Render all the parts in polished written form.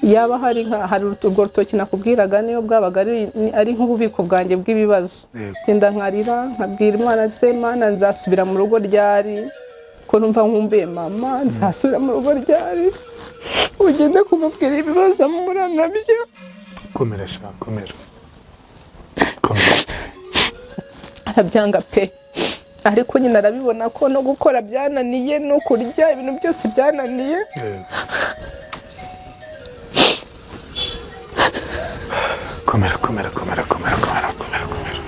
Yaba hari nka hari urwo rutoki nakubwiraga, niyo bwabaga ari nk'ububiko bwanjye bw'ibibazo. Ngenda nkarira, nkabwira Imana: "Se Mana, nzasubira mu rugo ryari? Ko numva nkumbuye mama, nzasubira mu rugo ryari?" Ugende kumubwira ibibazo mpura nabyo. Komera sha, komera, komera. Arabyanga pe, ariko nyine arabibona ko no gukora byananiye, no kurya, ibintu byose byananiye. Komera, komera, komera, komera, komera, komera, komera.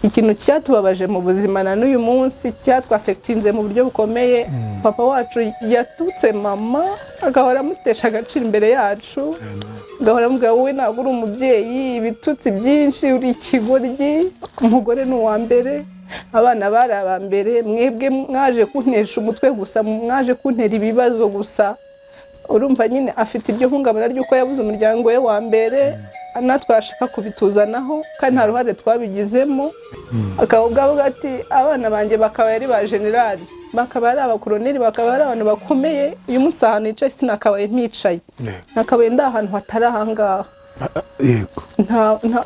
Ikintu cyatubabaje mu buzima na n'uyu munsi cyatwafekitinze mu buryo bukomeye, papa wacu yatutse mama, agahora amutesha agaciro imbere yacu, agahora amubwira: "Wowe ntabwo uri umubyeyi, ibitutsi byinshi, uri ikigoryi, umugore ni uwa mbere, abana bari aba mbere, mwebwe mwaje kuntesha umutwe gusa, mwaje kuntera ibibazo gusa." Urumva nyine afite iryo hungabana ry'uko yabuze umuryango we wa mbere, natwe ashaka kubituzanaho kandi nta ruhare twabigizemo. Akaba ubwo avuga ati: "Abana banjye bakaba ari ba generali, bakaba ari abakoroneri, bakaba ari abantu bakomeye, uyu munsi ahantu nicaye sinakabaye mpicaye, nakabaye ndi ahantu hatari ahangaha."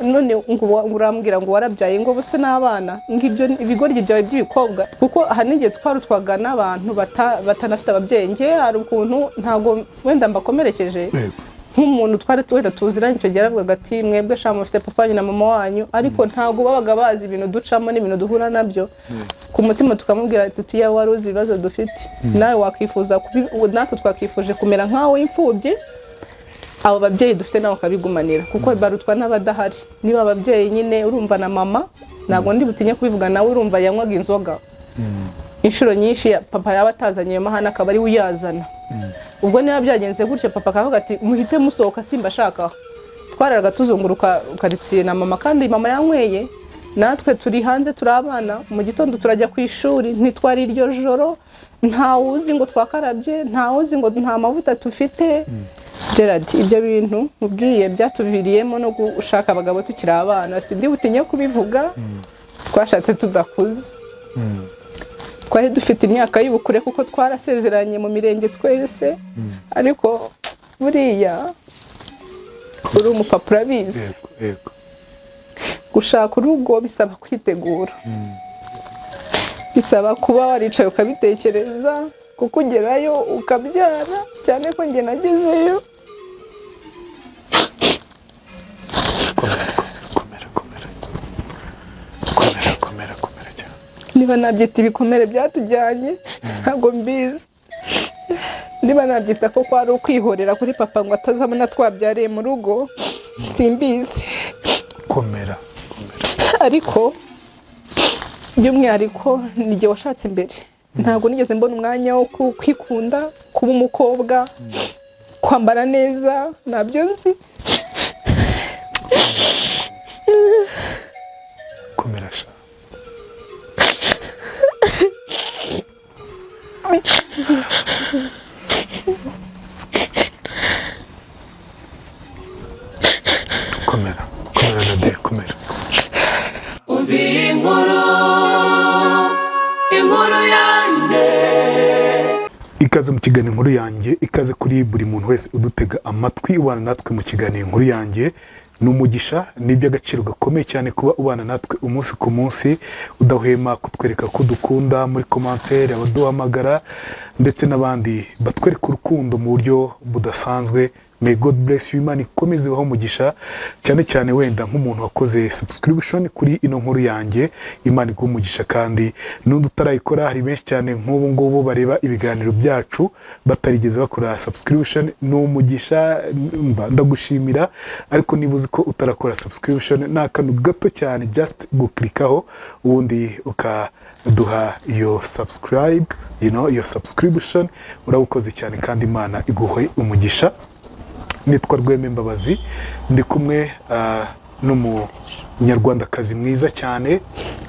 None ngo urambwira ngo warabyaye, ngo bose n'abana, ngo ibyo ibigoryi byawe by'ibikobwa, kuko hari n'igihe twarutwaga n'abantu batanafite ababyeyi. Njye hari ukuntu, ntabwo wenda mbakomerekeje, nk'umuntu twari wenda tuziranye icyo gihe yaravugaga ati: "Mwebwe sha mufite papa wanyu na mama wanyu," ariko ntabwo babaga bazi ibintu ducamo n'ibintu duhura nabyo. Ku mutima tukamubwira tuti: "Iyo wari uzi ibibazo dufite, nawe wakwifuza natwe twakifuje kumera nkawe imfubyi, abo babyeyi dufite nawe ukabigumanira, kuko barutwa n'abadahari." Niba ababyeyi nyine, urumva na mama, ntabwo ndi butinye kubivuga, nawe urumva yanywaga inzoga inshuro nyinshi, papa yaba atazanye ayo mahane akaba ari we uyazana. Ubwo niba byagenze gutyo, papa akavuga ati: "Muhite musohoka, simbashaka." Twararaga tuzunguruka karitsiye na mama, kandi mama yanyweye, natwe turi hanze, turi abana. Mu gitondo turajya ku ishuri, ntitwari iryo joro, ntawuzi ngo twakarabye, ntawuzi ngo nta mavuta dufite. Gerard, ibyo bintu mubwiye byatuviriyemo no gushaka abagabo tukiri abana. Sindi butinye kubivuga, twashatse tudakuze. Twari dufite imyaka y'ubukure kuko twarasezeranye mu mirenge twese, ariko buriya uri umupapa urabizi, yego yego gushaka urugo bisaba kwitegura, bisaba kuba waricaye ukabitekereza, kuko ugerayo ukabyara, cyane ko njye nagezeyo. Komera, komera, komera, komera, komera, komera cyane. Niba nabyita ibikomere byatujyanye, ntabwo mbizi. Niba nabyita ko kwari ukwihorera kuri papa ngo atazabona twabyariye mu rugo, simbizi. Komera, komera. Ariko by'umwihariko ni jye washatse imbere. Ntabwo nigeze mbona umwanya wo kwikunda, kuba umukobwa, kwambara neza, ntabyo nzi. Komera sha. Komera, komera Nadia, komera. Umva iyi nkuru, inkuru yanjye. Ikaze mu kiganiro Inkuru Yanjye. Ikaze kuri buri muntu wese udutega amatwi, ubana natwe mu kiganiro Inkuru Yanjye. Ni umugisha, ni iby'agaciro gakomeye cyane kuba ubana natwe umunsi ku munsi, udahwema kutwereka ko dukunda muri commentaire, abaduhamagara ndetse n'abandi batwereka urukundo mu buryo budasanzwe. May God bless you. Imana ikomeze ibahe umugisha, cyane cyane wenda nk'umuntu wakoze subscription kuri ino Nkuru Yanjye, Imana iguhe umugisha. Kandi n'undi utarayikora, hari benshi cyane nk'ubu ngubu bareba ibiganiro byacu batarigeze bakora subscription. Ni umugisha, mva ndagushimira, ariko niba uzi ko utarakora subscription, ni akantu gato cyane, just gukirikaho, ubundi ukaduha iyo subscribe, iyo subscription, urabukoze cyane kandi Imana iguhe umugisha. Nitwa Rweme Mbabazi, ndi kumwe n'umunyarwandakazi mwiza cyane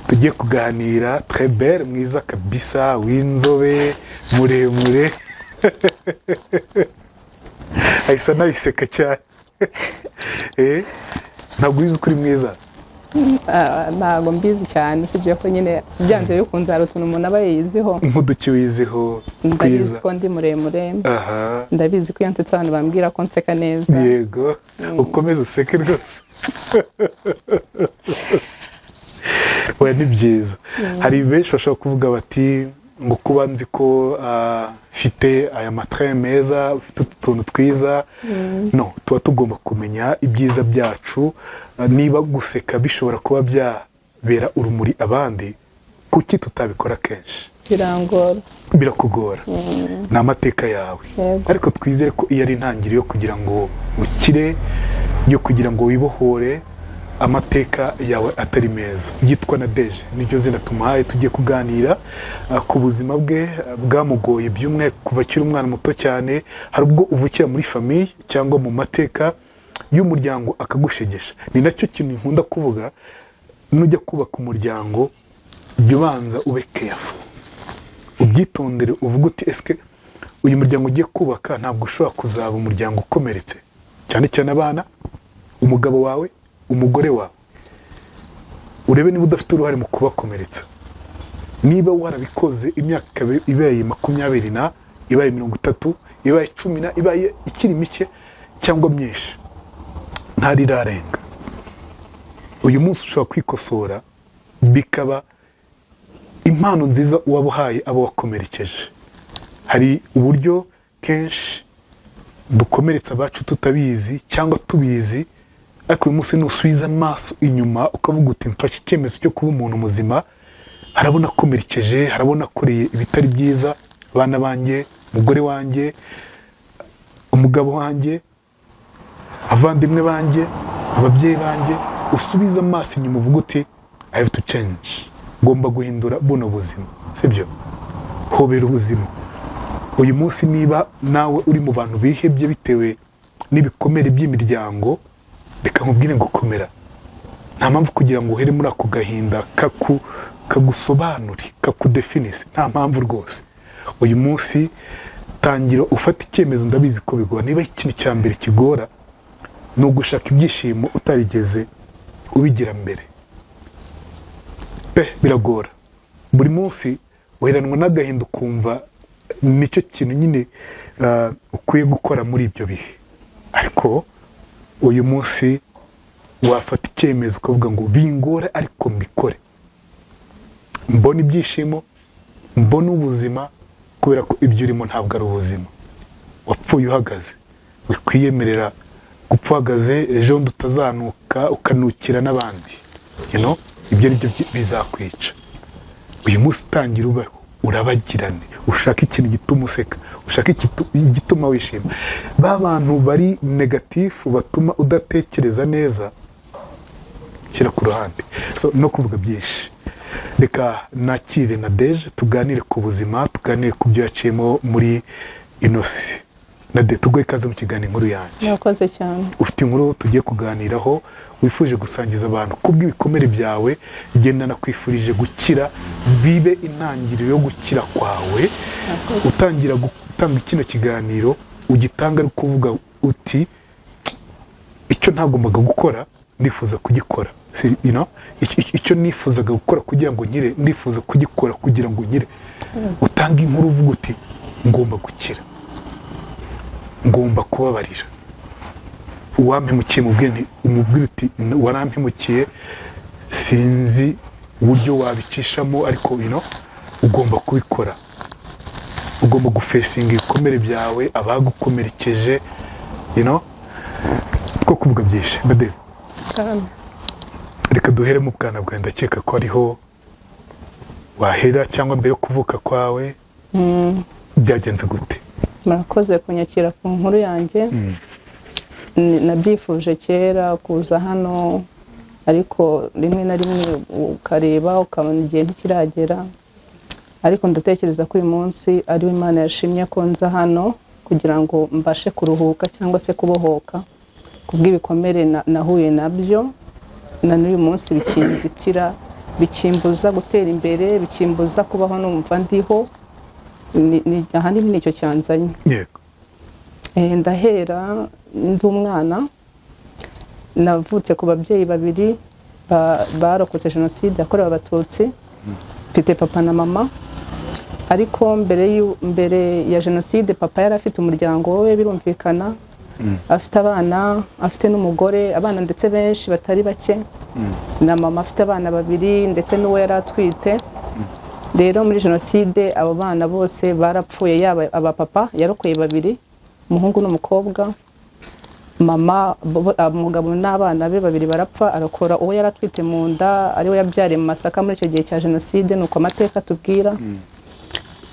tugiye kuganira, très belle, mwiza kabisa, w'inzobe, muremure, ahise anabiseka cyane. Ntabwo ubizi ko uri mwiza? Ah, ntabwo mbizi cyane, usibye ko nyine byanze bikunze hari utuntu umuntu aba yiyiziho. Nk'uduki wiziho? Ndabizi Twiza. ko ndi muremure. Ndabizi ko iyo nsetse abantu bambwira ko nseka neza. Yego, ukomeze useke rwose. Oya, ni byiza. Hari benshi bashobora kuvuga bati ngo kuba nzi ko mfite aya matara meza, ufite utu tuntu twiza. No tuba tugomba kumenya ibyiza byacu. Niba guseka bishobora kuba byabera urumuri abandi, kuki tutabikora kenshi? Birangora. Birakugora, ni amateka yawe. Yego. Ariko twizere ko iyo ari intangiriro yo kugira ngo ukire, yo kugira ngo wibohore amateka yawe atari meza. Yitwa Nadege, niryo zina tumuhaye. Tugiye kuganira ku buzima bwe bwamugoye by'umwihariko kuva akiri umwana muto cyane. Hari ubwo uvukira muri famille cyangwa mu mateka y'umuryango akagushegesha. Ni nacyo kintu nkunda kuvuga: nujya kubaka umuryango, jya ubanza ube careful, ubyitondere, uvuge uti: "Esike uyu muryango ugiye kubaka ntabwo ushobora kuzaba umuryango ukomeretse?" Cyane cyane abana, umugabo wawe, umugore wawe, urebe niba udafite uruhare mu kubakomeretsa. Niba warabikoze imyaka ikaba ibaye 20 na ibaye 30, ibaye 10 na ibaye ikiri mike cyangwa myinshi, ntarirarenga. Uyu munsi ushobora kwikosora, bikaba impano nziza waba uhaye abo wakomerekeje. Hari uburyo kenshi dukomeretsa abacu tutabizi cyangwa tubizi, ariko uyu munsi nusubiza amaso inyuma ukavuga uti: "Mfashe icyemezo cyo kuba umuntu muzima, harabona akomerekeje, harabona akoreye ibitari byiza abana banjye, umugore wanjye, umugabo wanjye, abavandimwe banjye, ababyeyi banjye," usubize amaso inyuma uvuga uti: "I have to change, ngomba guhindura buno buzima." Sibyo? Hobera ubuzima. Uyu munsi niba nawe uri mu bantu bihebye bitewe n'ibikomere by'imiryango, reka nkubwire ngo komera. Nta mpamvu kugira ngo uhere muri ako gahinda kagusobanure, kakudefinise. Nta mpamvu rwose. Uyu munsi tangira ufate icyemezo. Ndabizi ko bigora. Niba ikintu cya mbere kigora ni ugushaka ibyishimo utarigeze ubigira mbere pe, biragora. Buri munsi uheranwa n'agahinda, ukumva nicyo kintu nyine ukwiye gukora muri ibyo bihe. Ariko uyu munsi wafata icyemezo ukavuga ngo: "Bingore ariko mbikore, mbone ibyishimo, mbone ubuzima," kubera ko ibyo urimo ntabwo ari ubuzima. Wapfuye uhagaze. Wikwiyemerera gupfa uhagaze, ejo bundi utazanuka ukanukira n'abandi. Ibyo ari byo bizakwica. Uyu munsi utangira ubaho urabagirane, ushaka ikintu gituma useka, ushaka igituma wishima. Ba bantu bari negative batuma udatekereza neza, shyira ku ruhande. So no kuvuga byinshi, reka nakire Nadege, tuganire ku buzima, tuganire ku byo yaciyemo muri ino si. Nade, tuguhe ikaze mu kiganiro Inkuru Yanjye. Murakoze cyane. Ufite inkuru tugiye kuganiraho wifuje gusangiza abantu kubw'ibikomere byawe. Genda, nakwifurije gukira, bibe intangiriro yo gukira kwawe. Murakoze. Utangira gutanga kino kiganiro, ugitanga ari kuvuga uti: "Icyo ntagombaga gukora ndifuza kugikora." Icyo nifuzaga gukora kugira ngo nkire, ndifuza kugikora kugira ngo nkire. Utanga inkuru uvuga uti: "Ngomba gukira, ngomba kubabarira uwampemukiye." Mubwire nti, umubwire uti: "Warampemukiye, sinzi uburyo wabicishamo, ariko ugomba kubikora." Ugomba gufacinga ibikomere byawe, abagukomerekeje. Two kuvuga byinshi, Nadege, Karame. reka duhere mu bwana bwawe. Ndakeka ko ariho wahera, cyangwa mbere yo kuvuka kwawe, byagenze gute? Murakoze kunyakira ku nkuru yanjye. Nabyifuje kera kuza hano, ariko rimwe na rimwe ukareba ukabona igihe ntikiragera. Ariko ndatekereza ko uyu munsi ari wo Imana yashimye ko nza hano kugira ngo mbashe kuruhuka cyangwa se kubohoka kubw'ibikomere nahuye nabyo na n'uyu munsi bikinzitira, bikimbuza gutera imbere, bikimbuza kubaho numva ndiho. Ahanini nicyo cyanzanye. Ndahera ndi umwana. Navutse ku babyeyi babiri Barokotse Jenoside yakorewe Abatutsi. Mfite papa na mama, ariko mbere ya jenoside papa yari afite umuryango we, birumvikana, afite abana, afite n'umugore, abana ndetse benshi batari bake, na mama afite abana babiri ndetse n'uwo yari atwite. Rero muri jenoside abo bana bose barapfuye, yaba abapapa yarokoye babiri, umuhungu n'umukobwa. Mama umugabo n'abana be babiri barapfa, arokora uwo yari atwite mu nda, ariwe yabyariye mu masaka muri icyo gihe cya jenoside. Nuko amateka atubwira.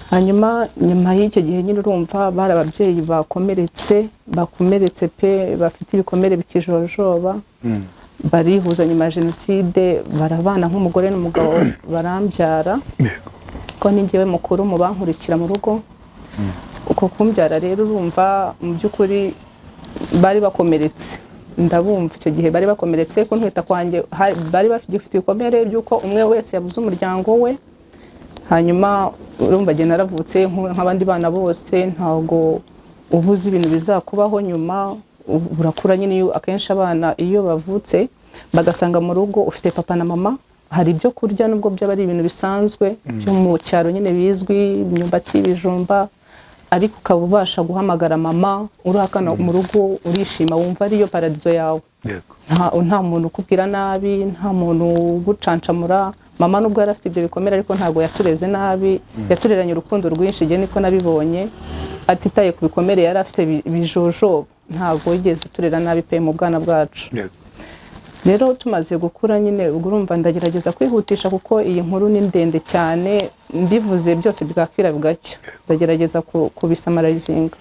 Hanyuma nyuma y'icyo gihe nyine, urumva bari ababyeyi bakomeretse, bakomeretse pe, bafite ibikomere bikijojoba. Barihuza nyuma ya jenoside, barabana nk'umugore n'umugabo, barambyara, ko ni njyewe mukuru mu bankurikira mu rugo. Uko kumbyara rero, urumva mu by'ukuri bari bakomeretse, ndabumva icyo gihe bari bakomeretse. Kuntwita kwanjye bari bafite ibikomere by'uko umwe wese yabuze umuryango we. Hanyuma urumva njye naravutse nk'abandi bana bose, ntabwo uba uzi ibintu bizakubaho nyuma. Urakura nyine, iyo akenshi abana iyo bavutse bagasanga mu rugo ufite papa na mama, hari ibyo kurya, nubwo byaba ari ibintu bisanzwe byo mu cyaro nyine bizwi, imyumbati, ibijumba, ariko ukaba ubasha guhamagara mama urahakana mu rugo, urishima, wumva ariyo paradizo yawe. Nta muntu ukubwira nabi, nta muntu ugucancamura. Mama nubwo yari afite ibyo bikomere, ariko ntabwo yatureze nabi, yatureranye urukundo rwinshi. Igihe niko nabibonye, atitaye ku bikomere yari afite bijojoba, ntabwo yigeze turera nabi pe mu bwana bwacu. Rero tumaze gukura nyine, ubwo urumva ndagerageza kwihutisha kuko iyi nkuru ni ndende cyane, mbivuze byose bwakwira bugacya. Ndagerageza kubisummarizinga.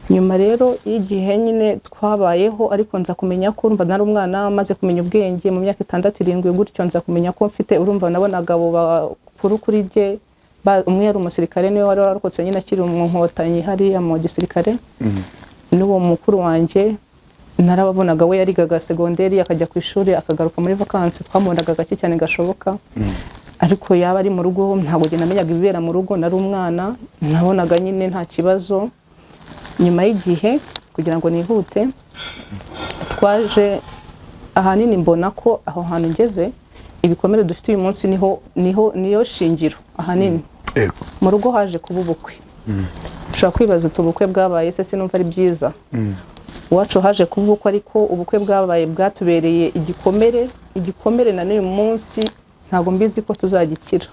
Nyuma rero y'igihe nyine twabayeho, ariko nza kumenya ko, urumva nari umwana, maze kumenya ubwenge mu myaka 6, 7 gutyo, nza kumenya ko mfite, urumva nabonaga abo bakuru kuri jye, umwe yari umusirikare, niwe wari wararokotse nyine akiri mu Nkotanyi hariya mu gisirikare, n'uwo mukuru wanjye narababonaga. We yarigaga segonderi, akajya ku ishuri, akagaruka muri vakansi. Twamubonaga gake cyane gashoboka, ariko yaba ari mu rugo ntabwo njye namenyaga ibibera mu rugo, nari umwana, nabonaga nyine nta kibazo. Nyuma y'igihe, kugira ngo nihute, twaje ahanini mbona ko aho hantu ngeze, ibikomere dufite uyu munsi niho niyo shingiro ahanini. Mu rugo haje kuba ubukwe. Ushobora kwibaza uti: "Ubukwe bwabaye se?" Sinumva ari byiza. Iwacu haje kuba ubukwe, ariko ubukwe bwabaye bwatubereye igikomere, igikomere na n'uyu munsi ntabwo mbizi ko tuzagikira.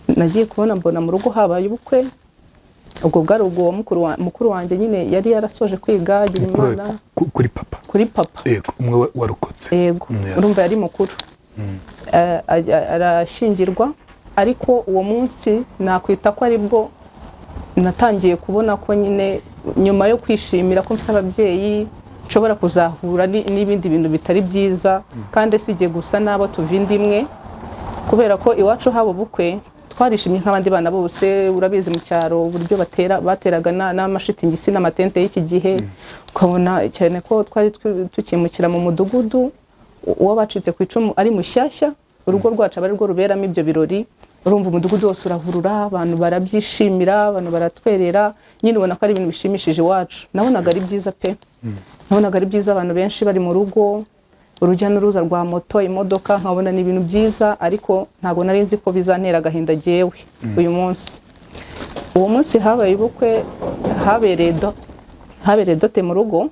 Nagiye kubona mbona mu rugo habaye ubukwe. Ubwo bwari ubwo mukuru wanjye nyine yari yarasoje kwiga, agira Mukuru wawe Imana. Kuri papa? Kuri papa. Yego, umwe warokotse. Yego. Urumva yari mukuru. Arashyingirwa, ariko uwo munsi nakwita ko aribwo natangiye kubona ko nyine nyuma yo kwishimira ko mfite ababyeyi, nshobora kuzahura n'ibindi bintu bitari byiza, kandi si jye gusa, n'abo tuva inda imwe. Kubera ko iwacu haba ubukwe, twarishimye nk'abandi bana bose. Urabizi mu cyaro uburyo batera, bateraga n'amashitingi, si n'amatente y'iki gihe. Ukabona cyane ko twari tukimukira mu mudugudu uw'abacitse ku icumu ari mushyashya, urugo rwacu aba arirwo ruberamo ibyo birori. Urumva umudugudu wose urahurura, abantu barabyishimira, abantu baratwerera nyine, ubona ko ari ibintu bishimishije. Iwacu nabonaga ari byiza pe, nabonaga ari byiza, abantu benshi bari mu rugo, urujya n'uruza rwa moto, imodoka, nkabona ni ibintu byiza, ariko ntabwo nari nzi ko bizantera agahinda jyewe uyu munsi. Uwo munsi habaye ubukwe, habereye dot mu rugo.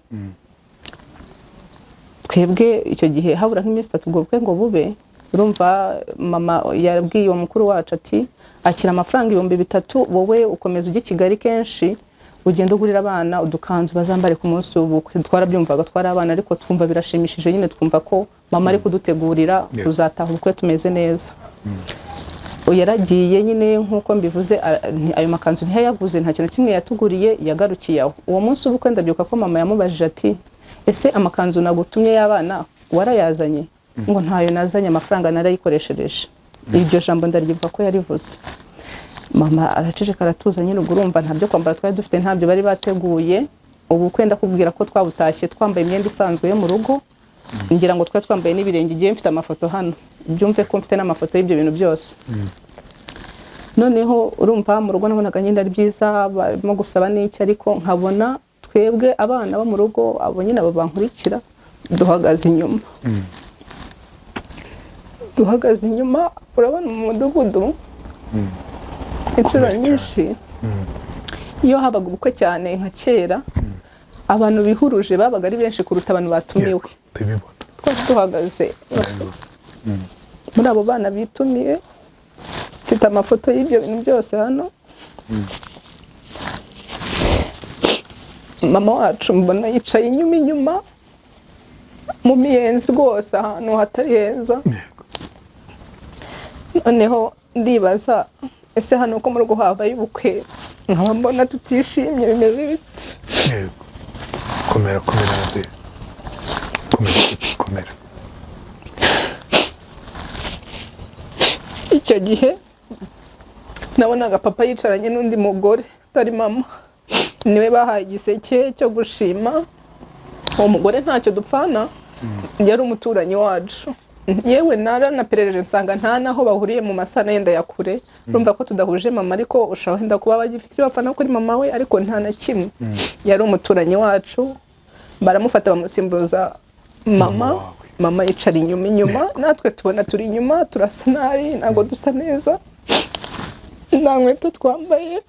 Twebwe icyo gihe habura nk'iminsi 3 ubwo bukwe ngo bube. Urumva mama yabwiye uwo mukuru wacu ati: "Akira amafaranga 3000, wowe ukomeza ujya i Kigali kenshi, ugenda ugurira abana udukanzu bazambare ku munsi w'ubukwe." Twarabyumvaga, twari abana, ariko twumva birashimishije nyine, twumva ko mama ari kudutegurira kuzataha ubukwe tumeze neza. Yaragiye nyine nk'uko mbivuze, ayo makanzu ntiyayaguze, nta kintu na kimwe yatuguriye, yagarukiye aho. Uwo munsi w'ubukwe ndabyuka ko mama yamubajije ati: "Ese amakanzu nagutumye y'abana warayazanye?" Ngo: "Ntayo nazanye, amafaranga narayikoreshereje." Iryo jambo ndaryibuka ko yarivuze. Mama araceceka, aratuza nyine. Ubwo urumva nta byo kwambara twari dufite, ntabyo bari bateguye. Ubukwe ndakubwira ko twabutashye twambaye imyenda isanzwe yo mu rugo, ngira ngo twari twambaye n'ibirenge. Igihe mfite amafoto hano, byumve ko mfite n'amafoto y'ibyo bintu byose. Noneho urumva mu rugo nabonaga nyine ari byiza, barimo gusaba n'iki, ariko nkabona twebwe abana bo mu rugo, abo nyine abo bankurikira, duhagaze inyuma. Duhagaze inyuma, urabona mu mudugudu inshuro Komera cyane. nyinshi iyo habaga ubukwe, cyane nka kera, abantu bihuruje babaga ari benshi kuruta abantu batumiwe. Yego, ndabibona. Twari duhagaze muri abo bana bitumiye. Mfite amafoto y'ibyo bintu byose hano. Mama wacu mbona yicaye inyuma inyuma mu miyenzi rwose, ahantu hatari heza. Noneho ndibaza: ese hano ko mu rugo habaye ubukwe, nkaba mbona tutishimye, bimeze biti? Yego, komera, komera de, komera nshuti, komera. Icyo gihe nabonaga papa yicaranye n'undi mugore utari mama, niwe bahaye igiseke cyo gushima. Uwo mugore ntacyo dupfana, yari umuturanyi wacu. Yewe, naranaperereje nsanga nta naho bahuriye mu masano yenda ya kure. Urumva ko tudahuje mama, ariko ushobora wenda kuba bagifite icyo bapfana kuri mama we, ariko nta na kimwe. Yari umuturanyi wacu, baramufata bamusimbuza mama. Mama wawe. Mama yicara inyuma inyuma, natwe tubona turi inyuma, turasa nabi, ntabwo dusa neza, nta nkweto twambaye.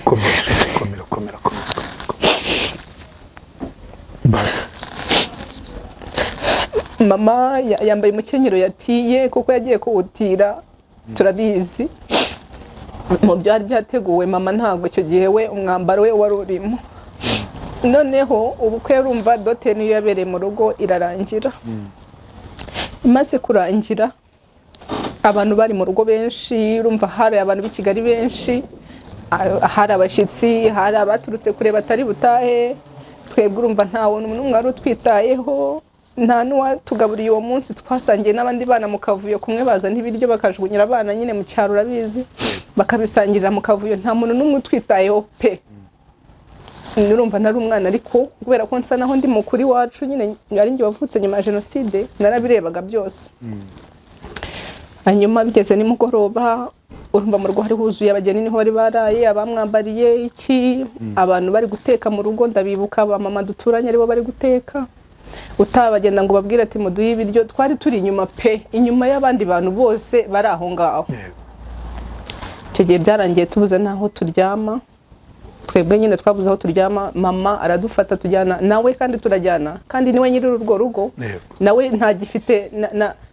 Komera nshuti, komera, komera, komera, komera, komera. Baba. Mama yambaye umukenyero yatiye, kuko yagiye kuwutira, turabizi mu byari byateguwe. Mama ntabwo icyo gihe we umwambaro we wari urimo. Noneho ubukwe, urumva dote niyo yabereye mu rugo irarangira. Imaze kurangira, abantu bari mu rugo benshi, urumva hari abantu b'i Kigali benshi, hari abashyitsi, hari abaturutse kure batari butahe. Twebwe urumva nta n'umwe wari utwitayeho, nta n'uwatugaburiye uwo munsi. Twasangiye n'abandi bana mu kavuyo kumwe, bazana ibiryo bakajugunyira abana nyine mu cyaro, urabizi, bakabisangirira mu kavuyo. Nta muntu n'umwe utwitayeho pe. Nurumva nari umwana, ariko kubera ko nsa naho ndi mukuru iwacu nyine, ari njye wavutse nyuma ya jenoside, narabirebaga byose. Hanyuma bigeze nimugoroba, urumva mu rugo hari huzuye abageni, niho bari baraye, abamwambariye iki, abantu bari guteka mu rugo. Ndabibuka ba mama duturanye aribo bari guteka, utabagenda ngo babwire ati: "Muduhe ibiryo." Twari turi inyuma pe, inyuma y'abandi bantu bose bari aho ngaho. Icyo gihe byarangiye tubuze n'aho turyama. Twebwe nyine twabuze aho turyama, mama aradufata tujyana nawe, kandi turajyana, kandi niwe nyiri urwo rugo. Nawe ntagifite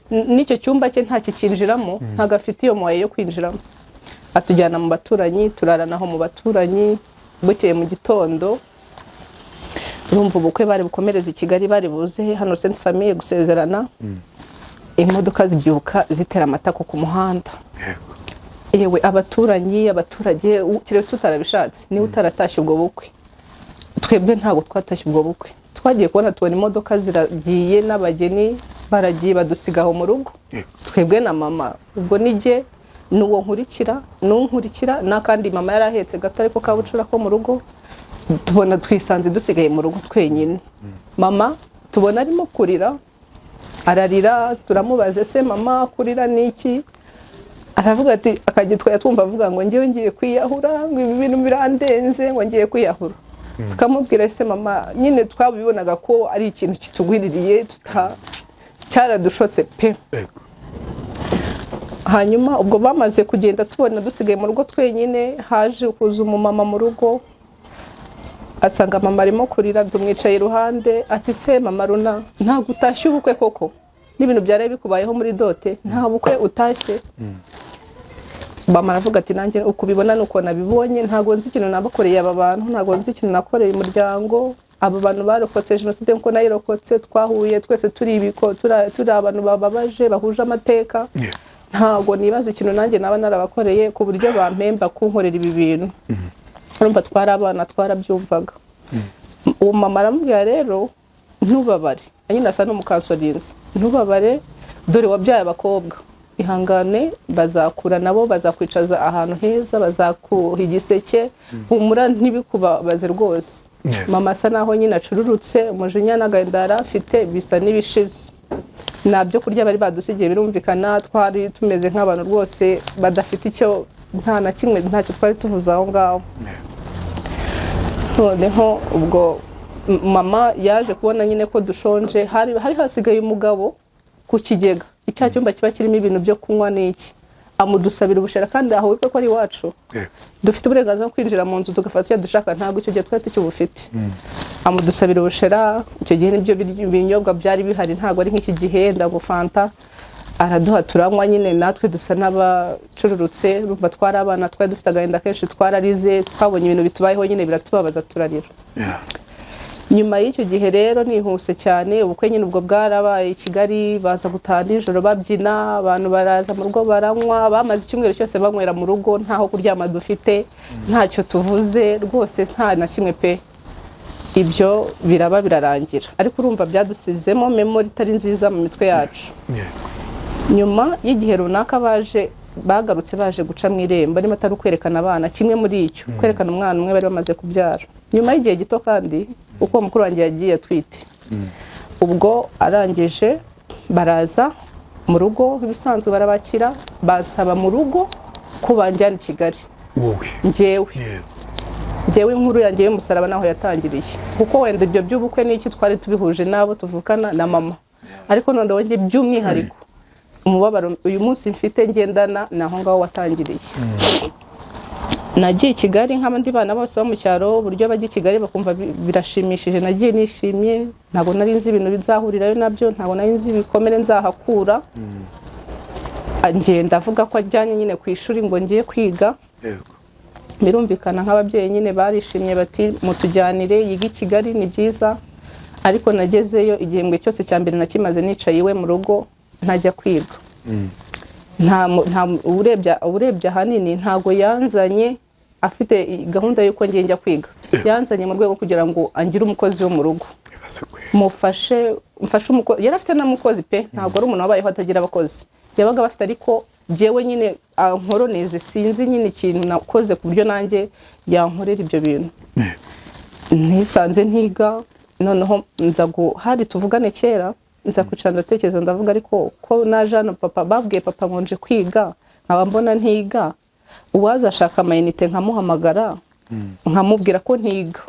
n'icyo cyumba cye, ntakikinjiramo, ntabwo afite iyo moyen yo kwinjiramo. Atujyana mu baturanyi, turarana aho mu baturanyi. Bukeye mu gitondo, urumva ubukwe bari bukomereze i Kigali, bari buze hano Sainte Famille gusezerana, imodoka zibyuka zitera amatako ku muhanda. Yewe, abaturanyi, abaturage, keretse utarabishatse, niba utaratashye ubwo bukwe. Twebwe ntabwo twatashye ubwo bukwe. Twagiye kubona tubona imodoka ziragiye n'abageni baragiye, badusiga aho mu rugo. Twebwe na mama, ubwo nijye n'uwo nkurikira n'unkurikira n'akandi mama yari ahetse gato ariko kabucura ko mu rugo, tubona twisanze dusigaye mu rugo twenyine. Mama tubona arimo kurira, ararira. Turamubaza: "Ese mama, kurira ni iki?" Aravuga ati, akagitwaya twumva avuga ngo: "Ngewe ngiye kwiyahura," ngo: "Ibi bintu birandenze," ngo: "Ngiye kwiyahura." Tukamubwira: "Ese mama?" Nyine twabibonaga ko ari ikintu kitugwiririye, tuta cyaradushotse pe. Hanyuma ubwo bamaze kugenda, tubona dusigaye mu rugo twenyine, haje kuza umumama mu rugo, asanga mama arimo kurira. Tumwicaye iruhande, ati: "Se mama runa, ntabwo utashye ubukwe koko? N'ibintu byari bikubayeho muri dote, nta bukwe utashye?" Mama aravuga ati: "Nanjye uko ubibona nuko nabibonye. Ntabwo nzi ikintu nabakoreye aba bantu, ntabwo nzi ikintu nakoreye umuryango. Aba bantu barokotse jenoside nkuko nayirokotse, twahuye twese turi ibiko, turi abantu bababaje, bahuje amateka. Ntabwo nibaza ikintu nanjye naba narabakoreye ku buryo bampemba kunkorera ibi bintu." Urumva twari abana, twarabyumvaga. Uwo mama aramubwira: "Rero ntubabare," nyine asa n'umukansorinzi, "ntubabare, dore wabyaye abakobwa, ihangane, bazakura nabo bazakwicaza ahantu heza, bazakuha igiseke, humura, ntibikubabaze rwose." Mama asa naho nyine acururutse, umujinya n'agahinda yari afite bisa n'ibishize. Nta byo kurya bari badusigiye, birumvikana twari tumeze nk'abantu rwose badafite icyo, nta na kimwe, ntacyo twari tuvuze aho ngaho. Noneho ubwo Mama yaje kubona nyine ko dushonje. Hari hasigaye umugabo ku kigega, icya cyumba kiba kirimo ibintu byo kunywa n'iki, amudusabira ubushera. Kandi aho wibuke ko ari iwacu, dufite uburenganzira bwo kwinjira mu nzu tugafata icyo dushaka. Ntabwo icyo gihe twari tukibufite. Amudusabira ubushera. Icyo gihe nibyo binyobwa byari bihari, ntabwo ari nk'iki gihe ndago fanta. Araduha turanywa nyine, natwe dusa n'abacururutse. Urumva twari abana, twari dufite agahinda kenshi, twararize, twabonye ibintu bitubayeho nyine biratubabaza, turarira. Nyuma y'icyo gihe rero, nihuse cyane, ubukwe nyine ubwo bwarabaye i Kigali. Baza gutaha nijoro babyina, abantu baraza mu rugo baranywa, bamaze icyumweru cyose banywera mu rugo, ntaho kuryama dufite, ntacyo tuvuze rwose, nta na kimwe pe. Ibyo biraba birarangira, ariko urumva byadusizemo memory itari nziza mu mitwe yacu. Nyuma y'igihe runaka baje bagarutse, baje guca mu irembo, arimo atari ukwerekana abana, kimwe muri icyo kwerekana umwana umwe bari bamaze kubyara nyuma y'igihe gito. Kandi uko mukuru wanjye yagiye atwite, ubwo arangije baraza mu rugo nk'ibisanzwe, barabakira, bansaba mu rugo ko banjyana i Kigali. Wowe? Njyewe. Njyewe, inkuru yanjye y'umusaraba naho yatangiriye, kuko wenda ibyo by'ubukwe n'iki twari tubihuje n'abo tuvukana na mama, ariko noneho njye by'umwihariko umubabaro uyu munsi mfite ngendana ni aho ngaho watangiriye. Nagiye i Kigali nk'abandi bana bose bo mu cyaro, uburyo bajya i Kigali bakumva birashimishije. Nagiye nishimye, ntabwo nari nzi ibintu bizahurirayo nabyo, ntabwo nari nzi ibikomere nzahakura. Ngenda avuga ko ajyanye nyine ku ishuri, ngo ngiye kwiga. Birumvikana nk'ababyeyi nyine barishimye, bati mutujyanire yige i Kigali ni byiza. Ariko nagezeyo, igihembwe cyose cya mbere nakimaze nicaye iwe mu rugo, ntajya kwiga. Nta urebye ahanini ntago yanzanye afite gahunda y'uko ngiye njya kwiga. Yanzanye mu rwego kugira ngo angire umukozi wo mu rugo. Ibaze kwe. Mufashe, mfashe umukozi. Yari afite n'umukozi pe, ntabwo ari umuntu wabayeho atagira abakozi, yabaga bafite. Ariko jyewe nyine ankoronize, sinzi nyine ikintu nakoze ku buryo nanjye yankorera ibyo bintu. Ntisanze ntiga. Noneho nza hari tuvugane kera, nza kwicara ndatekereza, ndavuga ariko ko naje hano, papa babwiye papa ngo nje kwiga, nkaba mbona ntiga, uwaza ashaka amayinite nkamuhamagara nkamubwira ko ntiga.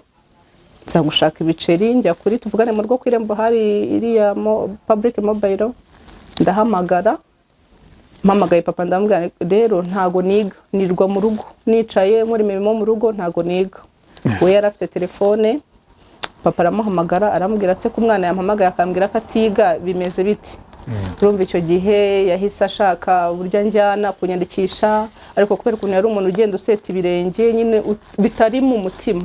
Nza gushaka ibiceri, njya kuri tuvugane mu rugo ku irembo, hari iriya public mobile, ndahamagara. Mpamagaye papa, ndamubwira rero ntago niga, nirwa mu rugo nicaye nkora imirimo mu rugo, ntago niga. We yari afite telefone. Papa aramuhamagara, aramubwira se ko umwana yampamagaye akambwira ko atiga, bimeze biti? Urumva icyo gihe yahise ashaka uburyo anjyana kunyandikisha, ariko kubera ukuntu yari umuntu ugenda useta ibirenge nyine bitari mu mutima,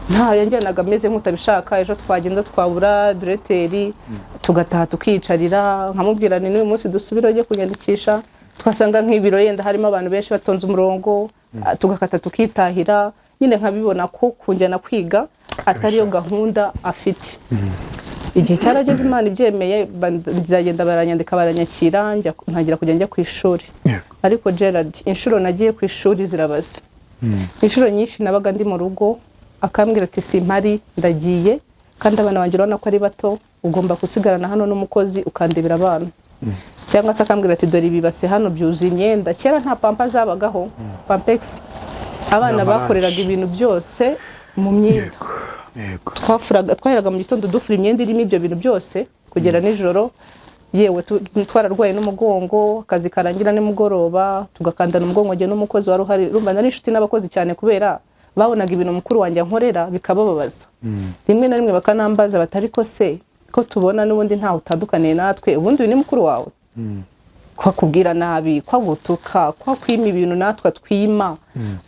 nta yanjyanaga ameze nk'utabishaka. Ejo twagenda twabura diregiteri, tugataha tukiyicarira. Nkamubwira ni n'uyu munsi dusubire ujye kunyandikisha, twasanga nk'ibiro yenda harimo abantu benshi batonze umurongo, tugakata tukitahira nyine. Nkabibona ko kunjyana kwiga atariyo gahunda afite. Igihe cyarageze, Imana ibyemeye, ndagenda, baranyandika, baranyakira, ntangira kujya njya ku ishuri. Ariko Gerard, inshuro nagiye ku ishuri zirabaze. Inshuro nyinshi nabaga ndi mu rugo, akambwira ati simpari, ndagiye, kandi abana banjye urabona ko ari bato, ugomba gusigarana hano n'umukozi ukandebera abana. Cyangwa se akambwira ati dore ibibase hano byuzuye imyenda. Kera nta pampa zabagaho, pampegisi, abana Ni amarangi. bakoreraga ibintu byose mu myenda. yego yego Twafuraga, twaheraga mu gitondo dufura imyenda irimo ibyo bintu byose kugera nijoro. Yewe twararwaye n'umugongo, akazi karangira nimugoroba tugakandana umugongo njye n'umukozi wari uhari. Urumva nari inshuti n'abakozi cyane, kubera babonaga ibintu mukuru wanjye ankorera bikabababaza, rimwe na rimwe bakanambaza bati ariko se ko tubona n'ubundi ntawe utandukaniye natwe, ubundi uyu ni mukuru wawe, ko akubwira nabi, ko agutuka, ko akwima ibintu natwe atwima,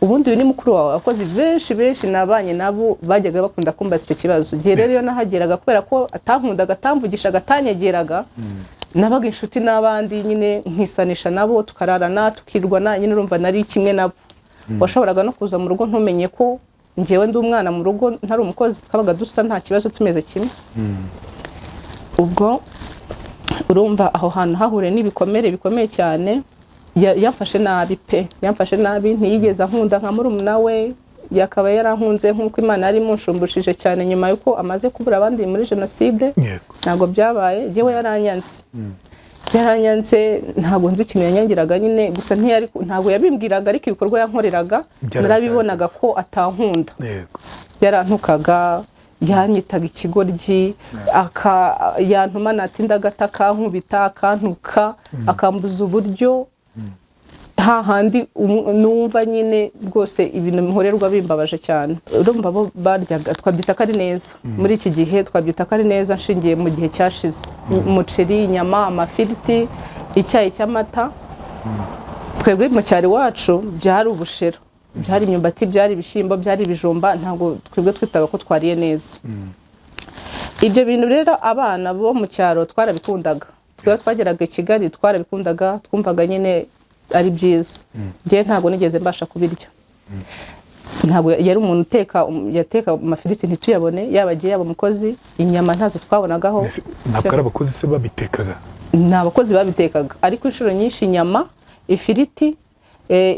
ubundi uyu ni mukuru wawe? Abakozi benshi benshi nabanye nabo bajyaga bakunda kumbaza icyo kibazo. Igihe rero iyo nahageraga, kubera ko atankundaga, atamvugishaga, atanyegeraga, nabaga inshuti n'abandi nyine, nkisanisha nabo, tukararana, tukirwana nyine. Urumva nari kimwe nabo. Washoboraga no kuza mu rugo ntumenye ko njyewe ndi umwana mu rugo, ntari umukozi. Twabaga dusa, nta kibazo, tumeze kimwe. Ubwo urumva aho hantu hahuriye n'ibikomere bikomeye cyane. Yamfashe nabi pe, yamfashe nabi, ntiyigeze ankunda nka murumuna we. Yakaba yarankunze nk'uko Imana yari imunshumbishije cyane nyuma y'uko amaze kubura abandi muri jenoside. Ntabwo byabaye. Njyewe yaranyanze, yaranyanze, ntabwo nzi ikintu yanyangiraga nyine, gusa ntiyari, ntabwo yabimbwiraga, ariko ibikorwa yankoreraga Byarabigaragaza. narabibonaga ko atankunda. Yarantukaga, Yanyitaga ikigoryi, yantuma natinda agata, akankubita, akantuka, akambuza uburyo. Hahandi numva nyine rwose ibintu nkorerwa bimbabaje cyane. Urumva bo baryaga, twabyita ko ari neza muri iki gihe, twabyita ko ari neza nshingiye mu gihe cyashize: umuceri, inyama, amafiriti, icyayi cy'amata. Twebwe mu cyaro iwacu byari ubushera, byari imyumbati, byari ibishyimbo, byari ibijumba. Ntabwo twebwe twitaga ko twariye neza. Ibyo bintu rero abana bo mu cyaro twarabikundaga. Twebwe twageraga i Kigali twarabikundaga, twumvaga nyine ari byiza. Njyewe ntabwo nigeze mbasha kubirya. Ntabwo yari umuntu uteka, yateka amafiriti ntituyabone, yaba agiye, yaba umukozi, inyama ntazo twabonagaho. Mbese ntabwo ari abakozi se babitekaga? Ni abakozi babitekaga, ariko inshuro nyinshi inyama, ifiriti,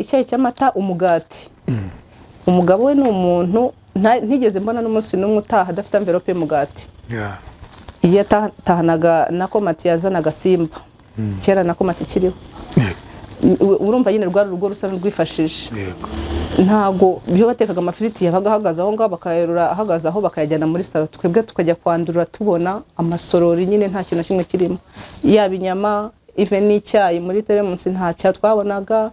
icyayi cy'amata, umugati. Umugabo we ni umuntu ntigeze mbona n'umunsi n'umwe utaha adafite enveloppe y'umugati. Iyo yatahanaga na komati, yazanaga Simba kera na komati ikiriho. Urumva nyine rwari urugo rusa n'urwifashije. Ntago iyo batekaga amafiriti yabaga ahagaze aho ngaho, bakayarura ahagaze aho, bakayajyana muri salo, twebwe tukajya kwandurura tubona amasorori nyine nta kintu na kimwe kirimo, yaba inyama, even n'icyayi muri teremusi nta cya twabonaga.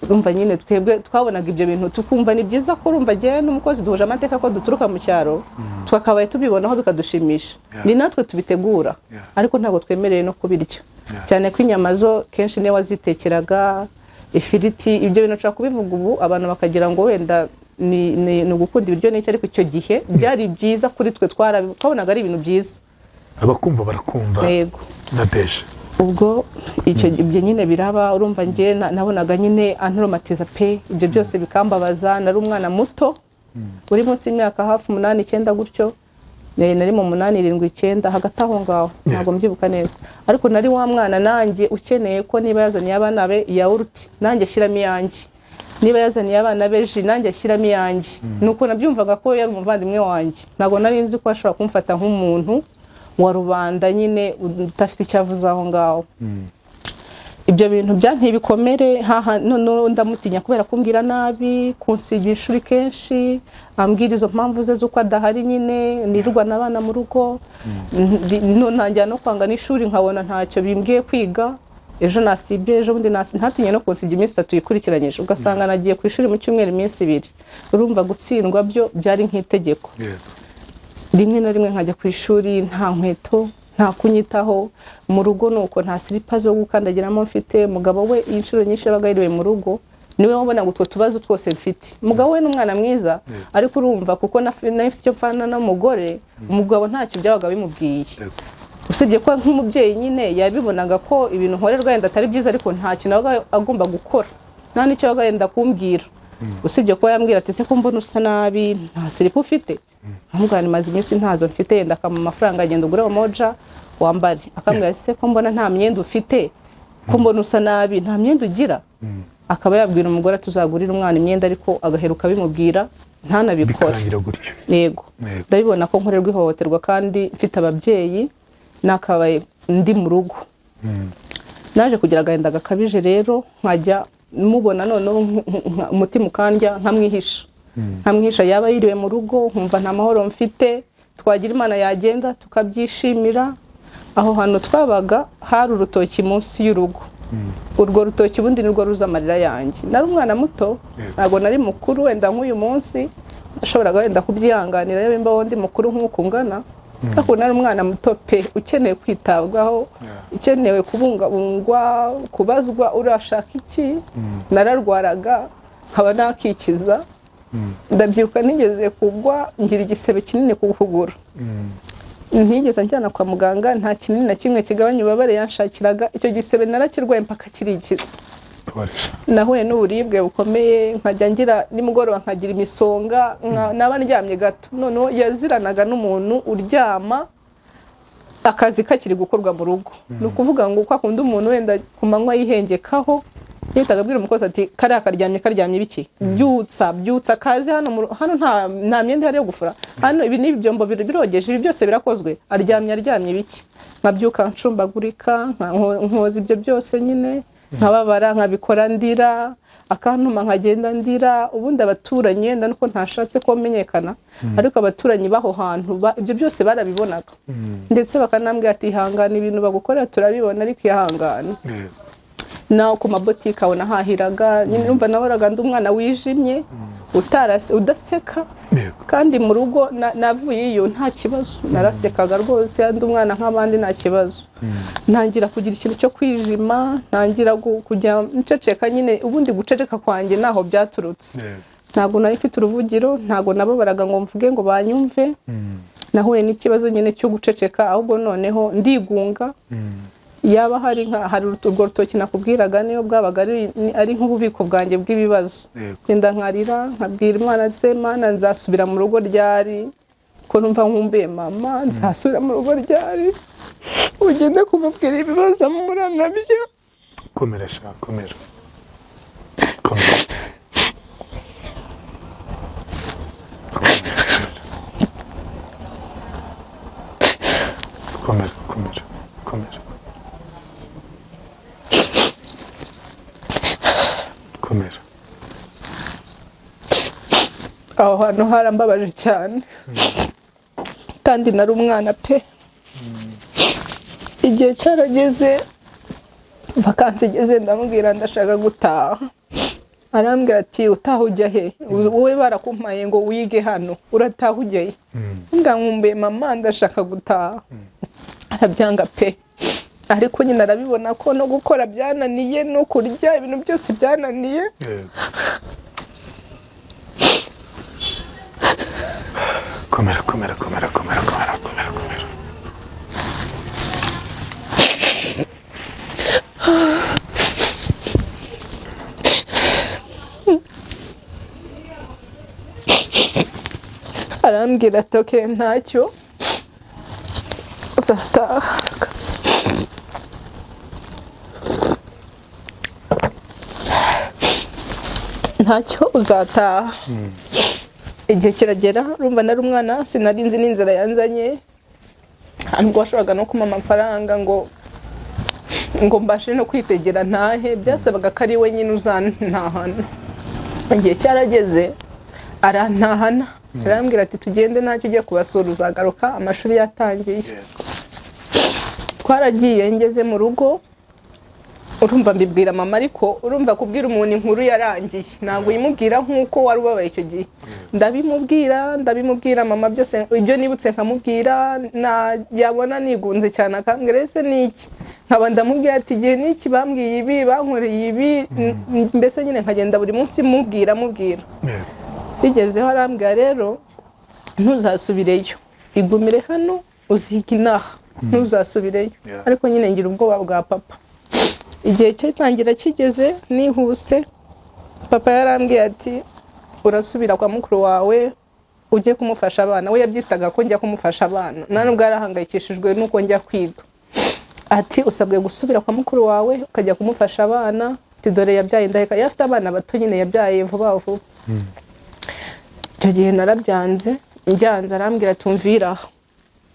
Urumva nyine twebwe twabonaga ibyo bintu tukumva ni byiza, ko urumva njyewe n'umukozi duhuje amateka ko duturuka mu cyaro, twakabaye tubibonaho bikadushimisha. Ni natwe tubitegura, ariko ntabwo twemerewe no kubirya, cyane ko inyama zo kenshi niwe wazitekeraga, ifiriti. Ibyo bintu nshobora kubivuga ubu abantu bakagira ngo wenda ni ugukunda ibiryo n'iki, ariko icyo gihe byari byiza kuri twe, twabonaga ari ibintu byiza. Abakumva barakumva. Yego. Nadege. Ubwo icyo ibyo nyine biraba. Urumva njye nabonaga nyine antoromatiza pe, ibyo byose bikambabaza. Nari umwana muto uri munsi y'imyaka hafi 8, 9 gutyo. Nari mu 8, 7, 9, hagati aho ngaho, ntabwo mbyibuka neza, ariko nari wa mwana nanjye ukeneye ko niba yazaniye abana be yawurute nanjye ashyiramo iyanjye, niba yazaniye abana be jus nanjye ashyiramo iyanjye. Nuko nabyumvaga ko yari umuvandimwe wanjye. Ntabwo nari nzi ko ashobora kumfata nk'umuntu wa rubanda nyine udafite icyo avuze aho ngaho. Ibyo bintu byanteye ibikomere haha. Noneho ndamutinya kubera kumbwira nabi, kunsiga ishuri kenshi, ambwira izo mpamvu ze z'uko adahari nyine nirirwana abana mu rugo. Ntangira no kwanga n'ishuri, nkabona ntacyo bimbwiye kwiga. Ejo nasibye, ejo bundi ntatinye no kunsibya iminsi 3 yikurikiranyije, ugasanga nagiye ku ishuri mu cyumweru iminsi 2. Urumva gutsindwa byo byari nk'itegeko. Rimwe na rimwe nkajya ku ishuri nta nkweto, nta kunyitaho mu rugo, nuko nta silipa zo gukandagiramo mfite. Umugabo we inshuro nyinshi yabaga yiriwe mu rugo, niwe wabonaga utwo tubazo twose mfite. Umugabo we ni umwana mwiza, ariko urumva kuko nari mfite icyo mpfana n'umugore, umugabo ntacyo byabaga bimubwiye, usibye ko nk'umubyeyi nyine yabibonaga ko ibintu nkorerwa yenda atari byiza, ariko nta kintu yabaga agomba gukora, nta n'icyo yabaga yenda kumbwira, usibye kuba yambwira ati: "Se ko mbona usa nabi, nta silipa ufite?" Nkamubwira nti: "Maze iminsi ntazo mfite." Yenda akampa amafaranga, agenda ugure moja wambare. Akambwira: "Se ko mbona nta myenda ufite, ko mbona usa nabi, nta myenda ugira?" Akaba yabwira umugore ati: "Uzagurire umwana imyenda," ariko agaheruka bimubwira ntanabikore. Bikarangira gutyo. Yego. Yego. Ndabibona ko nkorerwa ihohoterwa kandi mfite ababyeyi, nakabaye ndi mu rugo. Naje kugira agahinda gakabije rero, nkajya mubona noneho umutima ukandya, nkamwihisha, nkamwihisha. Yaba yiriwe mu rugo nkumva nta mahoro mfite. Twagira Imana yagenda tukabyishimira. Aho hantu twabaga hari urutoki munsi y'urugo. Urwo rutoki ubundi nirwo ruza amarira yanjye. Nari umwana muto, ntabwo nari mukuru wenda nk'uyu munsi nashoboraga wenda kubyihanganira iyo mbaho ndi mukuru nk'uku ngana, ariko nari umwana muto pe, ukeneye kwitabwaho, ukenewe kubungabungwa, kubazwa urashaka iki. Nararwaraga nkaba nakikiza. Ndabyibuka nigeze kugwa ngira igisebe kinini ku kuguru. Ntigeze njyana kwa muganga, nta kinini na kimwe kigabanya ububabare yanshakiraga. Icyo gisebe narakirwaye mpaka kirikiza. Tubarisha. Nahuye n'uburibwe bukomeye, nkajya ngira nimugoroba nkagira imisonga, naba ndyamye gato. Noneho yaziranaga n'umuntu uryama akazi kakiri gukorwa mu rugo. Ni ukuvuga ngo kwa kundi umuntu wenda ku manywa yihengekaho, yahitaga abwira umukozi ati: "Kariya karyamye, karyamye ibiki? Byutsa, byutsa kaze hano hano nta myenda ihari yo gufura hano, ibi n'ibi byombo birogeje, ibi byose birakozwe, aryamye, aryamye ibiki?" Nkabyuka ncumbagurika, nkoza ibyo byose nyine. Nkababara, nkabikora ndira, akantuma nkagenda ndira. Ubundi abaturanyi, wenda nuko ntashatse ko menyekana, ariko abaturanyi b'aho hantu ibyo byose barabibonaga, ndetse bakanambwira ati: "Ihangane, ibintu bagukorera turabibona, ariko ihangane." Naho ku mabotike aho nahahiraga nyine, urumva nahoraga ndi umwana wijimye, utarase, udaseka. Kandi mu rugo navuye iyo nta kibazo, narasekaga rwose, ndi umwana nk'abandi, nta kibazo. Ntangira kugira ikintu cyo kwijima, ntangira kujya nceceka nyine. Ubundi guceceka kwanjye ntaho byaturutse. Ntabwo nari mfite uruvugiro, ntabwo nababaraga ngo mvuge ngo banyumve. Nahuye n'ikibazo nyine cyo guceceka, ahubwo noneho ndigunga. Yaba hari nka hari urwo rutoki nakubwiraga, niyo bwabaga ari nk'ububiko bwanjye bw'ibibazo. Ngenda nkarira, nkabwira Imana: "Se Mana, nzasubira mu rugo ryari, ko numva nkumbuye mama? Nzasubira mu rugo ryari? Ugende kumubwira ibibazo mpura nabyo." Komera sha, komera, komera, komera, komera, komera, komera, komera. Aho hantu harambabaje cyane, kandi nari umwana pe. Igihe cyarageze, vakansi igeze, ndamubwira: "Ndashaka gutaha." Arambwira ati: "Utaha ujya he? Wowe barakumpaye ngo wige hano, urataha ujya he?" Nkumbuye mama, ndashaka gutaha. Arabyanga pe, ariko nyine arabibona ko no gukora byananiye, no kurya, ibintu byose byananiye. Komera, komera, komera, komera, komera, komera, komera. Arambwira ati: "Okay, ntacyo, uzataha." Akazi. Ntacyo, uzataha. Igihe kiragera, urumva nari umwana, sinari nzi n'inzira yanzanye, nta nubwo washoboraga no kumpa amafaranga ngo mbashe no kwitegera ntahe, byasabaga ko ari we nyine uzantahana. Igihe cyarageze arantahana, arambwira ati: "Tugende, ntacyo, ugiye kubasura, uzagaruka amashuri yatangiye." Twaragiye, ngeze mu rugo, urumva mbibwira mama, ariko urumva kubwira umuntu inkuru yarangiye ntabwo uyimubwira nk'uko wari ubabaye icyo gihe. Ndabimubwira, ndabimubwira mama byose, ibyo nibutse nkamubwira, yabona nigunze cyane akambwira: "Ese ni iki?" Nkaba ndamubwira ati: "Igihe n'iki bambwiye ibi, bankoreye ibi." Mbese nyine nkagenda buri munsi mubwira, mubwira. Bigezeho arambwira: "Rero ntuzasubireyo, igumire hano uziga inaha, ntuzasubireyo." Ariko nyine ngira ubwoba bwa papa. Igihe cyitangira kigeze, nihuse, papa yarambwiye ati: "Urasubira kwa mukuru wawe, ujye kumufasha abana." We yabyitaga ko njya kumufasha abana, nta nubwo yarahangayikishijwe n'uko njya kwiga. Ati: "Usabwe gusubira kwa mukuru wawe ukajya kumufasha abana." Ati: "Dore yabyaye indaheka, yari afite abana bato nyine, yabyaye vuba vuba." Icyo gihe narabyanze, njyanze, arambwira ati: "Mvira aha,